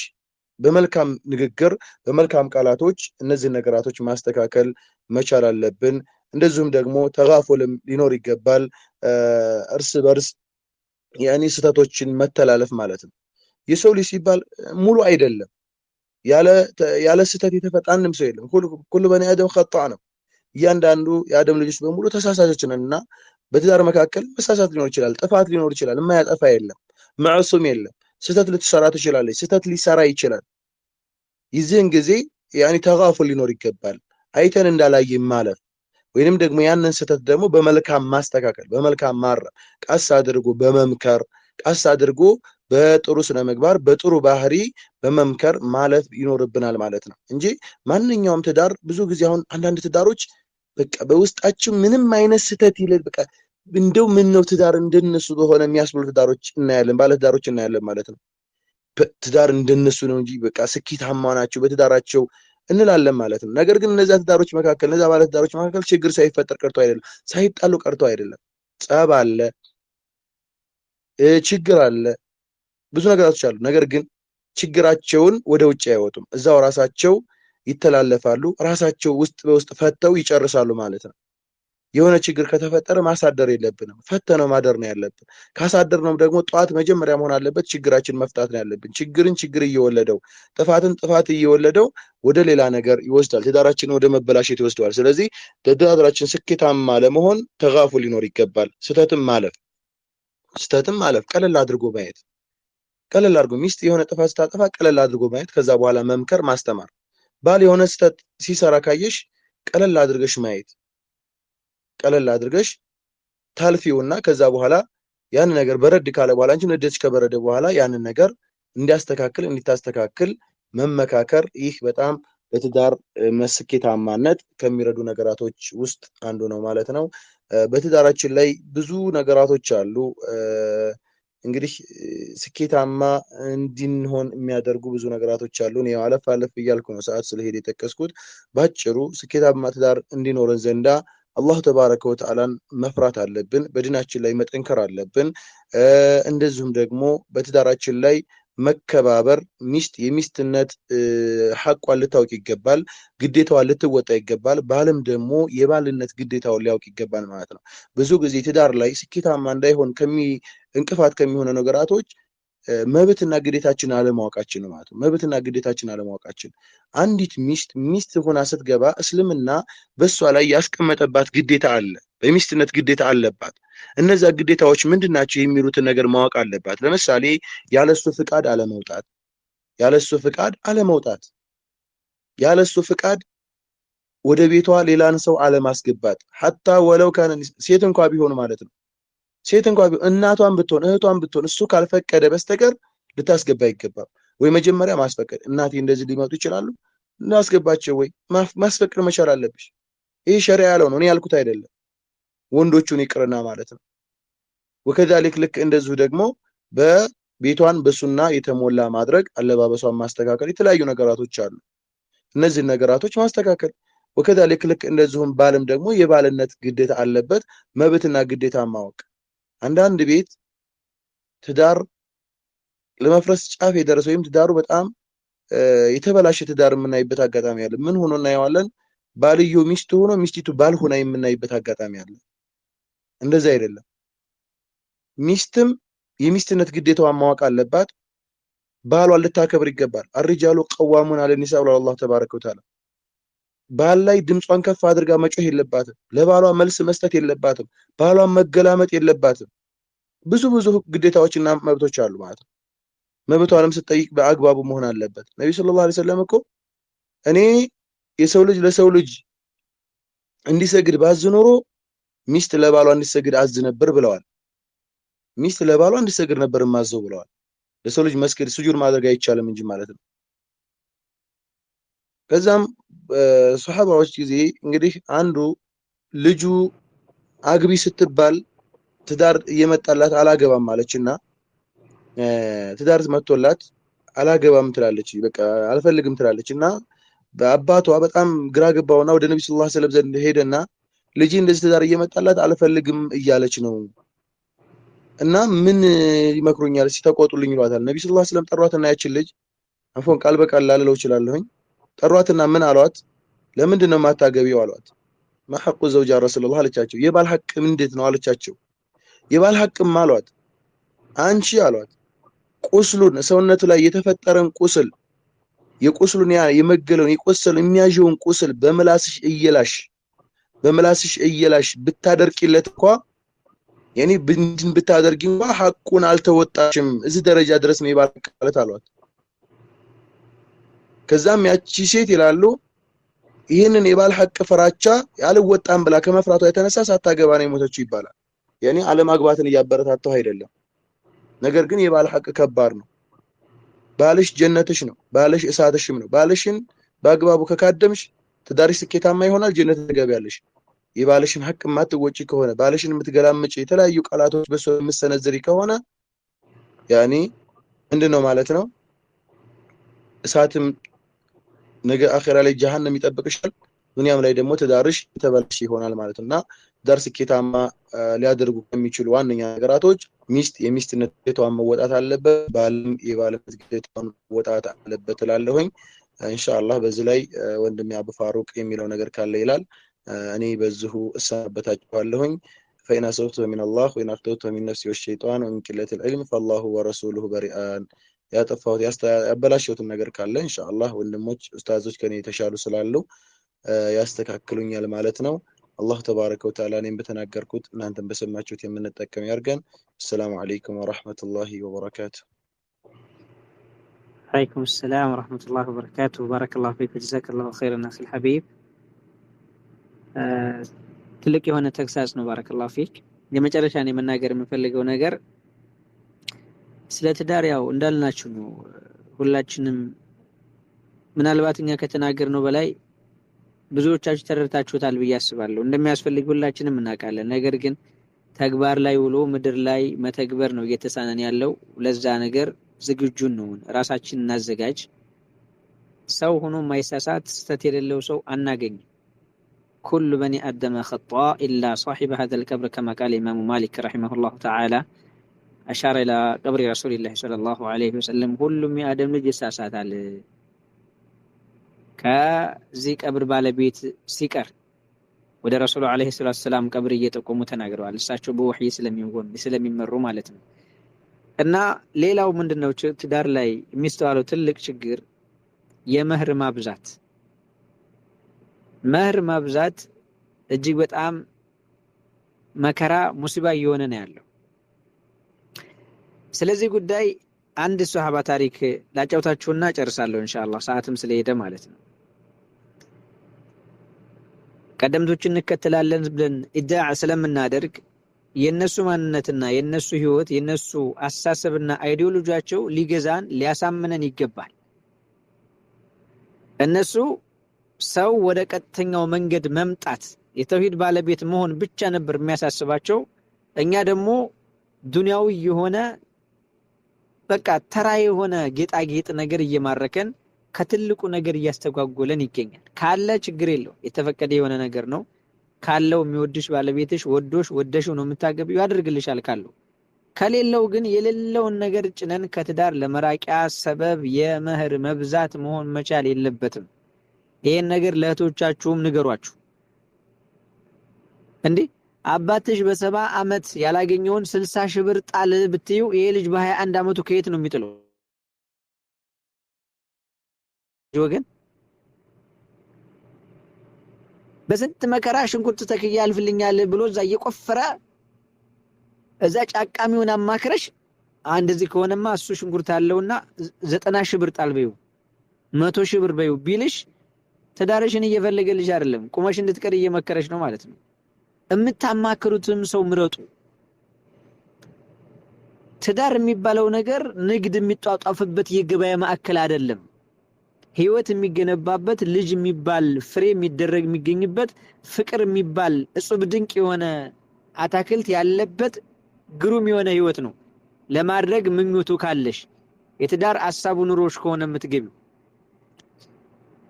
በመልካም ንግግር በመልካም ቃላቶች እነዚህን ነገራቶች ማስተካከል መቻል አለብን። እንደዚሁም ደግሞ ተጋፉልም ሊኖር ይገባል። እርስ በርስ ያኔ ስህተቶችን መተላለፍ ማለት ነው። የሰው ልጅ ሲባል ሙሉ አይደለም። ያለ ስህተት የተፈጠረ አንድም ሰው የለም። ኩሉ በኒ አደም ኸጣ ነው። እያንዳንዱ የአደም ልጆች በሙሉ ተሳሳቾች ነንና በትዳር መካከል መሳሳት ሊኖር ይችላል፣ ጥፋት ሊኖር ይችላል። የማያጠፋ የለም፣ ማዕሱም የለም። ስህተት ልትሰራ ትችላለች፣ ስህተት ሊሰራ ይችላል። የዚህን ጊዜ ያኒ ተጋፉል ሊኖር ይገባል። አይተን እንዳላየ ማለፍ ወይንም ደግሞ ያንን ስህተት ደግሞ በመልካም ማስተካከል፣ በመልካም ማረም፣ ቀስ አድርጎ በመምከር፣ ቀስ አድርጎ በጥሩ ስነ ምግባር በጥሩ ባህሪ በመምከር ማለፍ ይኖርብናል ማለት ነው እንጂ ማንኛውም ትዳር ብዙ ጊዜ አሁን አንዳንድ ትዳሮች በቃ በውስጣቸው ምንም አይነት ስህተት ይለል በቃ እንደው ምን ነው ትዳር እንደነሱ በሆነ የሚያስብሉ ትዳሮች እናያለን፣ ባለ ትዳሮች እናያለን ማለት ነው። ትዳር እንደነሱ ነው እንጂ በቃ ስኬታማ ናቸው በትዳራቸው እንላለን ማለት ነው። ነገር ግን እነዛ ትዳሮች መካከል እነዛ ባለ ትዳሮች መካከል ችግር ሳይፈጠር ቀርቶ አይደለም፣ ሳይጣሉ ቀርቶ አይደለም። ጸብ አለ፣ ችግር አለ፣ ብዙ ነገራቶች አሉ። ነገር ግን ችግራቸውን ወደ ውጭ አይወጡም። እዛው ራሳቸው ይተላለፋሉ። ራሳቸው ውስጥ በውስጥ ፈተው ይጨርሳሉ ማለት ነው። የሆነ ችግር ከተፈጠረ ማሳደር የለብንም። ፈተነው ማደር ነው ያለብን። ካሳደርነው ደግሞ ጠዋት መጀመሪያ መሆን አለበት ችግራችን መፍታት ነው ያለብን። ችግርን ችግር እየወለደው ጥፋትን ጥፋት እየወለደው ወደ ሌላ ነገር ይወስዳል። ትዳራችንን ወደ መበላሸት ይወስደዋል። ስለዚህ ትዳራችን ስኬታማ ለመሆን ተጋፉ ሊኖር ይገባል። ስህተትም ማለፍ ስህተትም ማለፍ ቀለል አድርጎ ማየት ቀለል አድርጎ ሚስት የሆነ ጥፋት ስታጠፋ ቀለል አድርጎ ማየት፣ ከዛ በኋላ መምከር፣ ማስተማር። ባል የሆነ ስህተት ሲሰራ ካየሽ ቀለል አድርገሽ ማየት፣ ቀለል አድርገሽ ታልፊውና ከዛ በኋላ ያን ነገር በረድ ካለ በኋላ አንቺም ንዴትሽ ከበረደ በኋላ ያንን ነገር እንዲያስተካክል እንዲታስተካክል መመካከር። ይህ በጣም ለትዳር ስኬታማነት ከሚረዱ ነገራቶች ውስጥ አንዱ ነው ማለት ነው። በትዳራችን ላይ ብዙ ነገራቶች አሉ። እንግዲህ ስኬታማ እንድንሆን የሚያደርጉ ብዙ ነገራቶች አሉ። እኔ አለፍ አለፍ እያልኩ ነው ሰዓት ስለሄደ የጠቀስኩት። ባጭሩ ስኬታማ ትዳር እንዲኖረን ዘንዳ አላህ ተባረከ ወተዓላን መፍራት አለብን። በዲናችን ላይ መጠንከር አለብን። እንደዚሁም ደግሞ በትዳራችን ላይ መከባበር፣ ሚስት የሚስትነት ሐቋን ልታውቅ ይገባል፣ ግዴታዋን ልትወጣ ይገባል። ባልም ደግሞ የባልነት ግዴታውን ሊያውቅ ይገባል ማለት ነው። ብዙ ጊዜ ትዳር ላይ ስኬታማ እንዳይሆን እንቅፋት ከሚሆነ ነገራቶች መብትና ግዴታችን አለማወቃችን ነው ማለት ነው። መብትና ግዴታችን አለማወቃችን። አንዲት ሚስት ሚስት ሆና ስትገባ እስልምና በሷ ላይ ያስቀመጠባት ግዴታ አለ፣ በሚስትነት ግዴታ አለባት። እነዛ ግዴታዎች ምንድናቸው የሚሉትን ነገር ማወቅ አለባት። ለምሳሌ ያለሱ ፍቃድ አለመውጣት፣ ያለሱ ፍቃድ አለመውጣት፣ ያለሱ ፍቃድ ወደ ቤቷ ሌላን ሰው አለማስገባት፣ ሐታ ወለው ካነ ሴት እንኳ ቢሆን ማለት ነው። ሴት እንኳ ቢሆን እናቷን ብትሆን እህቷን ብትሆን እሱ ካልፈቀደ በስተቀር ልታስገባ አይገባም። ወይ መጀመሪያ ማስፈቀድ፣ እናቴ እንደዚህ ሊመጡ ይችላሉ እናስገባቸው ወይ ማስፈቀድ መቻል አለብሽ። ይሄ ሸሪዓ ያለው ነው፣ እኔ ያልኩት አይደለም። ወንዶቹን ይቅርና ማለት ነው። ወከዛሊክ ልክ እንደዚሁ ደግሞ በቤቷን በሱና የተሞላ ማድረግ፣ አለባበሷን ማስተካከል፣ የተለያዩ ነገራቶች አሉ። እነዚህን ነገራቶች ማስተካከል። ወከዛሊክ ልክ እንደዚሁም ባልም ደግሞ የባልነት ግዴታ አለበት፣ መብትና ግዴታ ማወቅ። አንዳንድ ቤት ትዳር ለመፍረስ ጫፍ የደረሰ ወይም ትዳሩ በጣም የተበላሸ ትዳር የምናይበት አጋጣሚ አለ። ምን ሆኖ እናየዋለን? ባልየው ሚስት ሆኖ ሚስቲቱ ባል ሆና የምናይበት አጋጣሚ አለ። እንደዛ አይደለም። ሚስትም የሚስትነት ግዴታዋን ማወቅ አለባት። ባሏን ልታከብር ይገባል። الرجال قوامون على النساء ብሏል አላህ تبارك وتعالى። ባል ላይ ድምጿን ከፍ አድርጋ መጮህ የለባትም። ለባሏ መልስ መስጠት የለባትም። ባሏን መገላመጥ የለባትም። ብዙ ብዙ ግዴታዎችና መብቶች አሉ ማለት ነው። መብቷንም ስትጠይቅ በአግባቡ መሆን አለበት። ነቢ صلى الله عليه وسلم እኮ እኔ የሰው ልጅ ለሰው ልጅ እንዲሰግድ ባዝ ኖሮ ሚስት ለባሏ እንዲሰግድ አዝ ነበር ብለዋል። ሚስት ለባሏ እንዲሰግድ ነበር ማዘው ብለዋል። ለሰው ልጅ መስገድ ስጁድ ማድረግ አይቻልም እንጂ ማለት ነው። ከዛም ሶሐባዎች ጊዜ እንግዲህ አንዱ ልጁ አግቢ ስትባል ትዳር እየመጣላት አላገባም አለችና ትዳር መጥቶላት አላገባም ትላለች፣ በቃ አልፈልግም ትላለች። እና በአባቷ በጣም ግራ ገባውና ወደ ነቢ صلى الله عليه وسلم ዘንድ ሄደና ልጄ እንደዚህ ትዳር እየመጣላት አልፈልግም እያለች ነው እና ምን ይመክሩኛል? ሲተቆጡልኝ ይሏታል። ነቢ صلى الله عليه وسلم ጠሯትና ያችን ልጅ عفوا ቃል በቃል ላልለው እችላለሁኝ። ጠሯትና ምን አሏት? ለምንድን ነው የማታገቢው አሏት። ما حق الزوج يا رسول الله አለቻቸው። የባል ሐቅ እንዴት ነው አለቻቸው። የባል ሐቅም አሏት አንቺ አሏት ቁስሉን ሰውነቱ ላይ የተፈጠረን ቁስል የቁስሉን ያ የመገለውን የቆሰለውን የሚያዠውን ቁስል በምላስሽ እየላሽ ብታደርቂለት እንኳ የኔ ብንድን ብታደርጊ እንኳ ሐቁን አልተወጣሽም፣ እዚህ ደረጃ ድረስ ነው የባል ሐቅ ማለት አሏት። ከዛም ያቺ ሴት ይላሉ ይህንን የባል ሐቅ ፍራቻ ያልወጣም ብላ ከመፍራቷ የተነሳ ሳታገባ ነው የሞተችው ይባላል። የኔ አለማግባትን እያበረታታሁ አይደለም። ነገር ግን የባል ሐቅ ከባድ ነው። ባልሽ ጀነትሽ ነው፣ ባልሽ እሳትሽም ነው። ባልሽን በአግባቡ ከካደምሽ ትዳርሽ ስኬታማ ይሆናል፣ ጀነት ትገቢያለሽ። የባልሽን ሐቅ የማትወጪ ከሆነ፣ ባልሽን የምትገላምጪ፣ የተለያዩ ቃላቶች በሱ የምትሰነዝሪ ከሆነ ያኔ ምንድን ነው ማለት ነው? እሳትም ነገ አኼራ ላይ ጀሃነም ይጠብቅሻል። ዱንያም ላይ ደግሞ ትዳርሽ የተበላሸ ይሆናል ማለት ነው። እና ትዳር ስኬታማ ሊያደርጉ ከሚችሉ ዋነኛ ነገራቶች ሚስት የሚስትነት ግዴታዋን መወጣት አለበት፣ ባልም የባልነት ግዴታዋን መወጣት አለበት እላለሁኝ። ኢንሻአላህ በዚህ ላይ ወንድሜ አቡ ፋሩቅ የሚለው ነገር ካለ ይላል። እኔ በዚሁ እሰናበታችኋለሁኝ። فإن أصبت فمن الله وإن أخطأت فمن نفسي والشيطان ومن قلة العلم فالله ورسوله بريئان። ያጠፋሁት ያበላሸሁትን ነገር ካለ ኢንሻአላህ ወንድሞች ኡስታዞች ከኔ የተሻሉ ስላሉ ያስተካክሉኛል ማለት ነው። አላህ تبارك وتعالى እኔም በተናገርኩት እናንተም በሰማችሁት የምንጠቀም ያድርገን። السلام عليكم ورحمة الله وبركاته።
عليكم السلام ورحمة الله وبركاته። بارك الله فيك، جزاك الله خيرا أخي الحبيب። ትልቅ የሆነ ተግሳጽ ነው። بارك الله فيك። የመጨረሻ እኔ መናገር የምፈልገው ነገር ስለ ትዳር ያው እንዳልናችሁ ነው። ሁላችንም ምናልባት እኛ ከተናገርነው በላይ ብዙዎቻችሁ ተረድታችሁታል ብዬ አስባለሁ። እንደሚያስፈልግ ሁላችንም እናውቃለን። ነገር ግን ተግባር ላይ ውሎ ምድር ላይ መተግበር ነው እየተሳነን ያለው። ለዛ ነገር ዝግጁ እንሁን፣ ራሳችንን እናዘጋጅ። ሰው ሆኖ የማይሳሳት፣ ስህተት የሌለው ሰው አናገኝም። كل بني آدم خطاء إلا صاحب هذا القبر كما قال الإمام مالك رحمه الله تعالى، أشار إلى قبر رسول الله صلى الله عليه وسلم። ሁሉም የአደም ልጅ ይሳሳታል ከዚህ ቀብር ባለቤት ሲቀር፣ ወደ ረሱሉ عليه الصلاة والسلام ቀብር እየጠቆሙ ተናግረዋል። እሳቸው በወህይ ስለሚመሩ ማለት ነው። እና ሌላው ምንድነው ትዳር ላይ የሚስተዋለው ትልቅ ችግር? የመህር ማብዛት። መህር ማብዛት እጅግ በጣም መከራ ሙሲባ እየሆነ ነው ያለው። ስለዚህ ጉዳይ አንድ ሶሃባ ታሪክ ላጫውታችሁና ጨርሳለሁ ኢንሻአላህ፣ ሰዓትም ስለሄደ ማለት ነው። ቀደምቶችን እንከተላለን ብለን ኢድዓ ስለምናደርግ የነሱ ማንነትና የነሱ ህይወት፣ የነሱ አስተሳሰብና አይዲዮሎጂያቸው ሊገዛን ሊያሳምነን ይገባል። እነሱ ሰው ወደ ቀጥተኛው መንገድ መምጣት፣ የተውሂድ ባለቤት መሆን ብቻ ነበር የሚያሳስባቸው። እኛ ደግሞ ዱንያዊ የሆነ በቃ ተራ የሆነ ጌጣጌጥ ነገር እየማረከን ከትልቁ ነገር እያስተጓጎለን ይገኛል። ካለ ችግር የለው፣ የተፈቀደ የሆነ ነገር ነው። ካለው የሚወድሽ ባለቤትሽ ወዶሽ ወደሽው ነው የምታገቢው፣ ያደርግልሻል ካለው። ከሌለው ግን የሌለውን ነገር ጭነን ከትዳር ለመራቂያ ሰበብ የመህር መብዛት መሆን መቻል የለበትም። ይሄን ነገር ለእህቶቻችሁም ንገሯችሁ። እንዴ አባትሽ በ70 ዓመት ያላገኘውን 60 ሺህ ብር ጣል ብትዩ ይሄ ልጅ በ21 ዓመቱ ከየት ነው የሚጥለው? ወገን በስንት መከራ ሽንኩርት ተክዬ ያልፍልኛል ብሎ እዛ እየቆፈረ እዛ ጫቃሚውን አማክረሽ እንደዚህ ከሆነማ እሱ ሽንኩርት አለውና 90 ሺህ ብር ጣል በይው፣ 100 ሺህ ብር በይው ቢልሽ ትዳርሽን እየፈለገልሽ አይደለም፣ ቁመሽ እንድትቀር እየመከረሽ ነው ማለት ነው። የምታማክሩትም ሰው ምረጡ። ትዳር የሚባለው ነገር ንግድ የሚጧጧፍበት የገበያ ማዕከል አይደለም። ህይወት የሚገነባበት፣ ልጅ የሚባል ፍሬ የሚደረግ የሚገኝበት፣ ፍቅር የሚባል እጹብ ድንቅ የሆነ አታክልት ያለበት ግሩም የሆነ ህይወት ነው። ለማድረግ ምኞቱ ካለሽ፣ የትዳር አሳቡ ኑሮሽ ከሆነ የምትገቢው።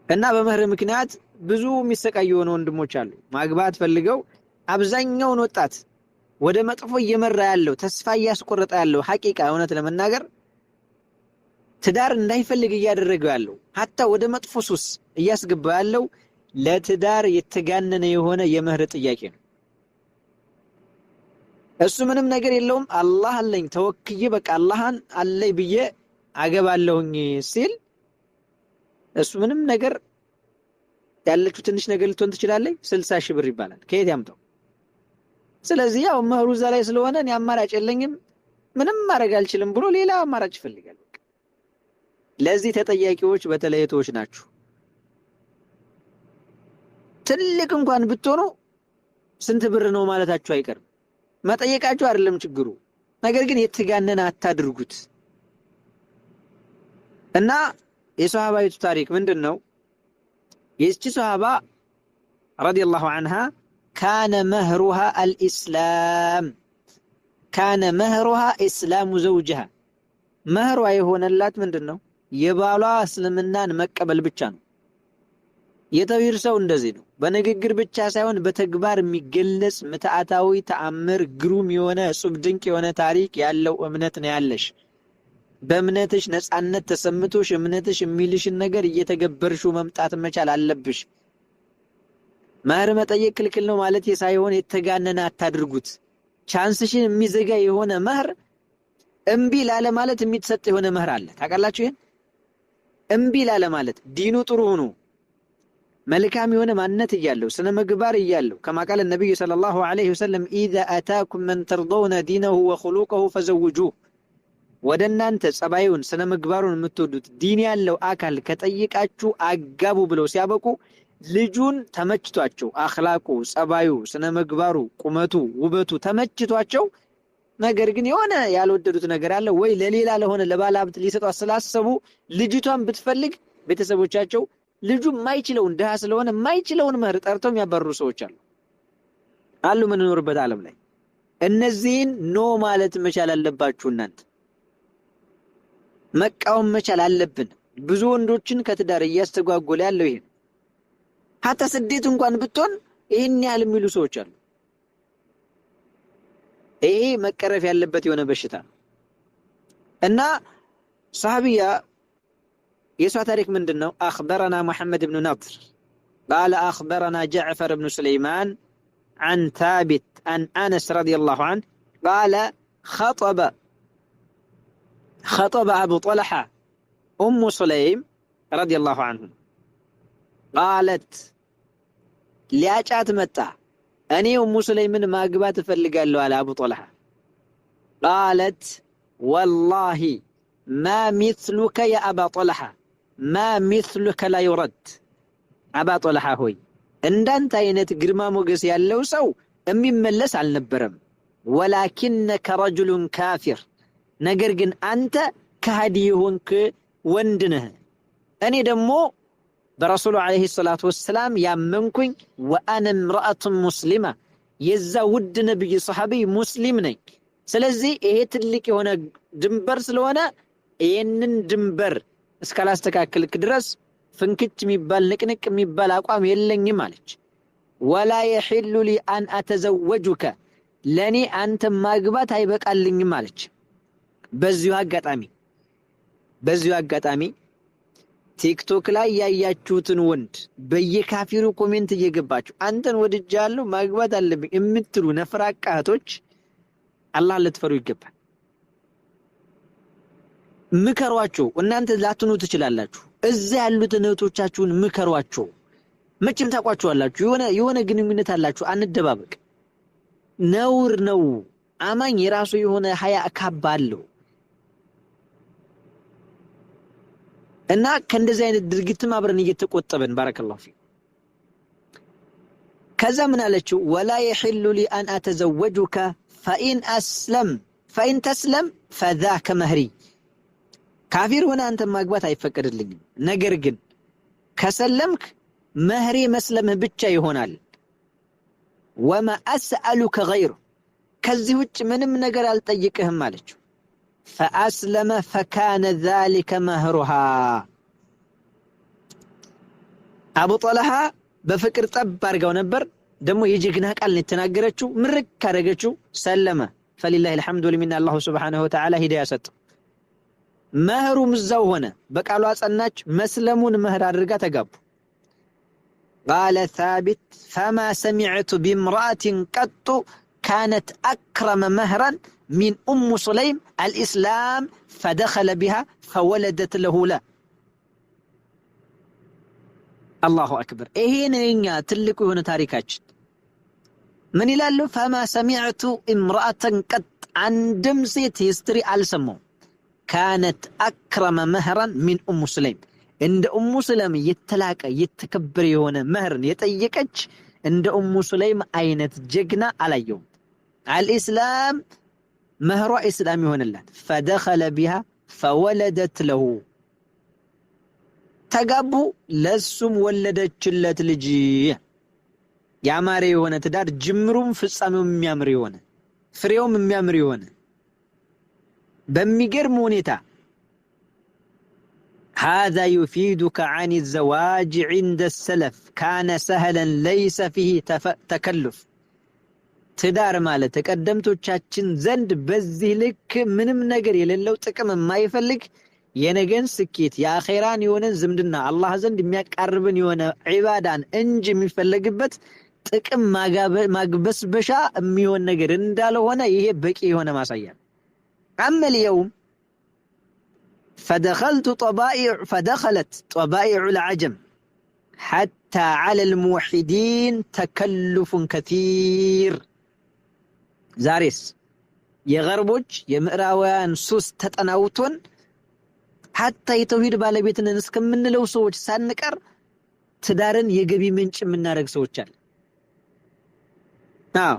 እና በመህር ምክንያት ብዙ የሚሰቃዩ የሆነ ወንድሞች አሉ። ማግባት ፈልገው አብዛኛውን ወጣት ወደ መጥፎ እየመራ ያለው፣ ተስፋ እያስቆረጠ ያለው፣ ሐቂቃ እውነት ለመናገር ትዳር እንዳይፈልግ እያደረገው ያለው፣ ሀታ ወደ መጥፎ ሱስ እያስገባ ያለው ለትዳር የተጋነነ የሆነ የመህር ጥያቄ ነው። እሱ ምንም ነገር የለውም፣ አላህ አለኝ ተወክዬ በቃ አላህን አለኝ ብዬ አገባለሁኝ ሲል እሱ ምንም ነገር ያለችው ትንሽ ነገር ልትሆን ትችላለች። 60 ሺህ ብር ይባላል። ከየት ያምጣው? ስለዚህ ያው መህሩ እዛ ላይ ስለሆነ እኔ አማራጭ የለኝም፣ ምንም ማድረግ አልችልም ብሎ ሌላ አማራጭ ይፈልጋል። ለዚህ ተጠያቂዎች በተለይ እህቶች ናችሁ። ትልቅ እንኳን ብትሆኑ ስንት ብር ነው ማለታችሁ አይቀርም። መጠየቃችሁ አይደለም ችግሩ፣ ነገር ግን የተጋነነ አታድርጉት። እና የሰሃባይቱ ታሪክ ምንድን ነው? የዚች ሰሃባ رضي الله عنها كان مهرها الإسلام، كان مهرها إسلام زوجها። መህሯ የሆነላት ምንድን ነው? የባሏ እስልምናን መቀበል ብቻ ነው። የተውሂድ ሰው እንደዚህ ነው። በንግግር ብቻ ሳይሆን በተግባር የሚገለጽ ምትሃታዊ ተአምር፣ ግሩም የሆነ እጹብ ድንቅ የሆነ ታሪክ ያለው እምነት ነው ያለሽ። በእምነትሽ ነፃነት ተሰምቶሽ እምነትሽ የሚልሽን ነገር እየተገበርሽው መምጣት መቻል አለብሽ። መህር መጠየቅ ክልክል ነው ማለት ሳይሆን የተጋነነ አታድርጉት። Chance ሽን የሚዘጋ የሆነ መህር፣ እምቢ ላለ ማለት የሚሰጥ የሆነ መህር አለ። ታውቃላችሁ ይሄን? እምቢ ላለ ማለት፣ ዲኑ ጥሩ ሆኖ መልካም የሆነ ማንነት እያለው፣ ስነ ምግባር እያለው፣ كما قال النبي صلى الله عليه وسلم إذا أتاكم من ترضون دينه وخلقه فزوجوه። ወደ እናንተ ጸባዩን ስነ ምግባሩን የምትወዱት ዲን ያለው አካል ከጠየቃችሁ አጋቡ ብለው ሲያበቁ ልጁን ተመችቷቸው፣ አኽላቁ፣ ጸባዩ፣ ስነ ምግባሩ፣ ቁመቱ፣ ውበቱ ተመችቷቸው፣ ነገር ግን የሆነ ያልወደዱት ነገር አለ ወይ ለሌላ ለሆነ ለባለ ሀብት ሊሰጧት ስላሰቡ ልጅቷን ብትፈልግ ቤተሰቦቻቸው ልጁ የማይችለውን፣ ድሃ ስለሆነ የማይችለውን መህር ጠርተው የሚያባርሩ ሰዎች አሉ የምንኖርበት ዓለም ላይ። እነዚህን no ማለት መቻል አለባችሁ እናንተ፣ መቃወም መቻል አለብን። ብዙ ወንዶችን ከትዳር እያስተጓጎለ ያለው ይሄ ነው። ሀታ ስደት እንኳን ብትሆን ይህን ያህል የሚሉ ሰዎች አሉ። ይሄ መቀረፍ ያለበት የሆነ በሽታ ነው። እና ሰሃቢያ የእሷ ታሪክ ምንድን ነው? أخبرنا محمد بن نضر قال أخبرنا جعفر بن سليمان عن ثابت عن أنس رضي الله عنه قال خطب أبو طلحة أم سليم رضي الله عنه قالت ሊያጫት መጣ። እኔ ኡሙ ሱለይምን ማግባት እፈልጋለሁ አለ አቡ ጦልሓ። قالت والله ما مثلك يا أبا طلحة، ما مثلك لا يرد። አባ ጦልሓ ሆይ፣ እንዳንተ አይነት ግርማ ሞገስ ያለው ሰው የሚመለስ አልነበረም። ولكنك رجل كافر፣ ነገር ግን አንተ ከሃዲ የሆንክ ወንድ ነህ። እኔ ደግሞ በረሱሉ عليه الصلاة والسلام ያመንኩኝ፣ وأنا امرأة مسلمة፣ የዛ ውድ ነብይ ሰሐቢይ ሙስሊም ነኝ። ስለዚህ ይሄ ትልቅ የሆነ ድንበር ስለሆነ ይህንን ድንበር እስካላስተካከልክ ድረስ ፍንክች የሚባል ንቅንቅ የሚባል አቋም የለኝም አለች። ولا يحل لي أن أتزوجك ለእኔ አንተ ማግባት አይበቃልኝም አለች። በዚሁ አጋጣሚ ቲክቶክ ላይ ያያችሁትን ወንድ በየካፊሩ comment እየገባችሁ አንተን ወድጃለሁ ማግባት አለብኝ የምትሉ ነፍራቃ እህቶች አላህ ልትፈሩ ይገባል። ምከሯቸው። እናንተ ላትኑ ትችላላችሁ። እዛ ያሉትን እህቶቻችሁን ምከሯቸው። መቼም ታውቋቸዋላችሁ። የሆነ ግንኙነት አላችሁ። አንደባበቅ። ነውር ነው። አማኝ የራሱ የሆነ ሀያ ካባ አለው እና ከእንደዚህ አይነት ድርጊትም አብረን እየተቆጠብን بارك الله فيك። ከዛ ምን አለችው? ولا يحل لي أن أتزوجك فإن تسلم فذاك مهري። ካፊር ሆነ አንተ ማግባት አይፈቀድልኝም፣ ነገር ግን ከሰለምክ መህሬ መስለምህ ብቻ ይሆናል። وما أسألك غيره ከዚህ ውጭ ምንም ነገር አልጠይቅህም አለችው። فأسلم فكان ذلك مهرها። አቡ ጠልሃ በፍቅር ጠብ አድርጋው ነበር። ደግሞ የጀግና ቃል ነው የተናገረችው። ምርክ ካደረገችው ሰለመ። فلله الحمد والمنة الله سبحانه وتعالى ሂዳያ ሰጠው። መህሩም እዛው ሆነ። በቃሏ ጸናች። መስለሙን መህር አድርጋ ተጋቡ። قال ثابت فما سمعت بامرأة قط كانت أكرم مهرا من أم سليم الإسلام فدخل بها فولدت له لا። الله أكبر። ይሄን የኛ ትልቁ የሆነ ታሪካችን ምን ይላሉ? فما سمعت امرأة قط አንድም ሴት history አልሰማሁም። كانت أكرم مهرا من أم سليم እንደ ኡሙ ሱለይም የተላቀ የተከበረ የሆነ መህርን የጠየቀች እንደ ኡሙ ሱለይም አይነት ጀግና አላየውም። الإسلام መህሯ ኢስላም ይሆንላት። فدخل بها فولدت له ተጋቡ፣ ለሱም ወለደችለት ልጅ። ያማረ የሆነ ትዳር ጅምሩም ፍጻሜውም የሚያምር የሆነ ፍሬውም የሚያምር የሆነ በሚገርም ሁኔታ هذا يفيدك عن الزواج عند السلف كان سهلا ليس فيه تكلف። ትዳር ማለት ቀደምቶቻችን ዘንድ በዚህ ልክ ምንም ነገር የሌለው ጥቅም የማይፈልግ የነገን ስኬት የአኼራን የሆነን ዝምድና አላህ ዘንድ የሚያቃርብን የሆነ ዒባዳን እንጂ የሚፈለግበት ጥቅም ማግበስበሻ የሚሆን ነገር እንዳልሆነ ይሄ በቂ የሆነ ማሳያ ነው። أما اليوم فدخلت طبائع العجم حتى على الموحدين تكلف كثير። ዛሬስ የገርቦች የምዕራባውያን ሱስ ተጠናውቶን حتى የተውሂድ ባለቤትነን እስከምንለው ሰዎች ሳንቀር ትዳርን የገቢ ምንጭ የምናደርግ ሰዎች አለ። አዎ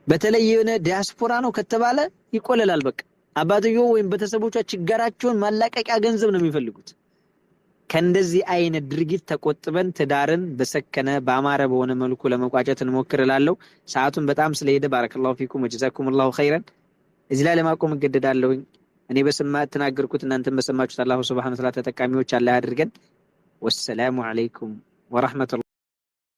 በተለይ የሆነ ዲያስፖራ ነው ከተባለ ይቆለላል። በቃ አባትየው ወይም ቤተሰቦቿ ችግራቸውን ማላቀቂያ ገንዘብ ነው የሚፈልጉት። ከእንደዚህ አይነት ድርጊት ተቆጥበን ትዳርን በሰከነ በአማረ በሆነ መልኩ ለመቋጨት እንሞክር እላለሁ። ሰዓቱን በጣም ስለሄደ ባረከላሁ ፊኩም ወጀዛኩሙላሁ ኸይረን። እዚህ ላይ ለማቆም እገደዳለሁኝ። እኔ በሰማ ተናገርኩት እናንተም በሰማችሁት አላሁ ሱብሓነሁ ወተዓላ ተጠቃሚዎች አላህ ያድርገን። ወሰላሙ ዐለይኩም ወረሕመቱላህ።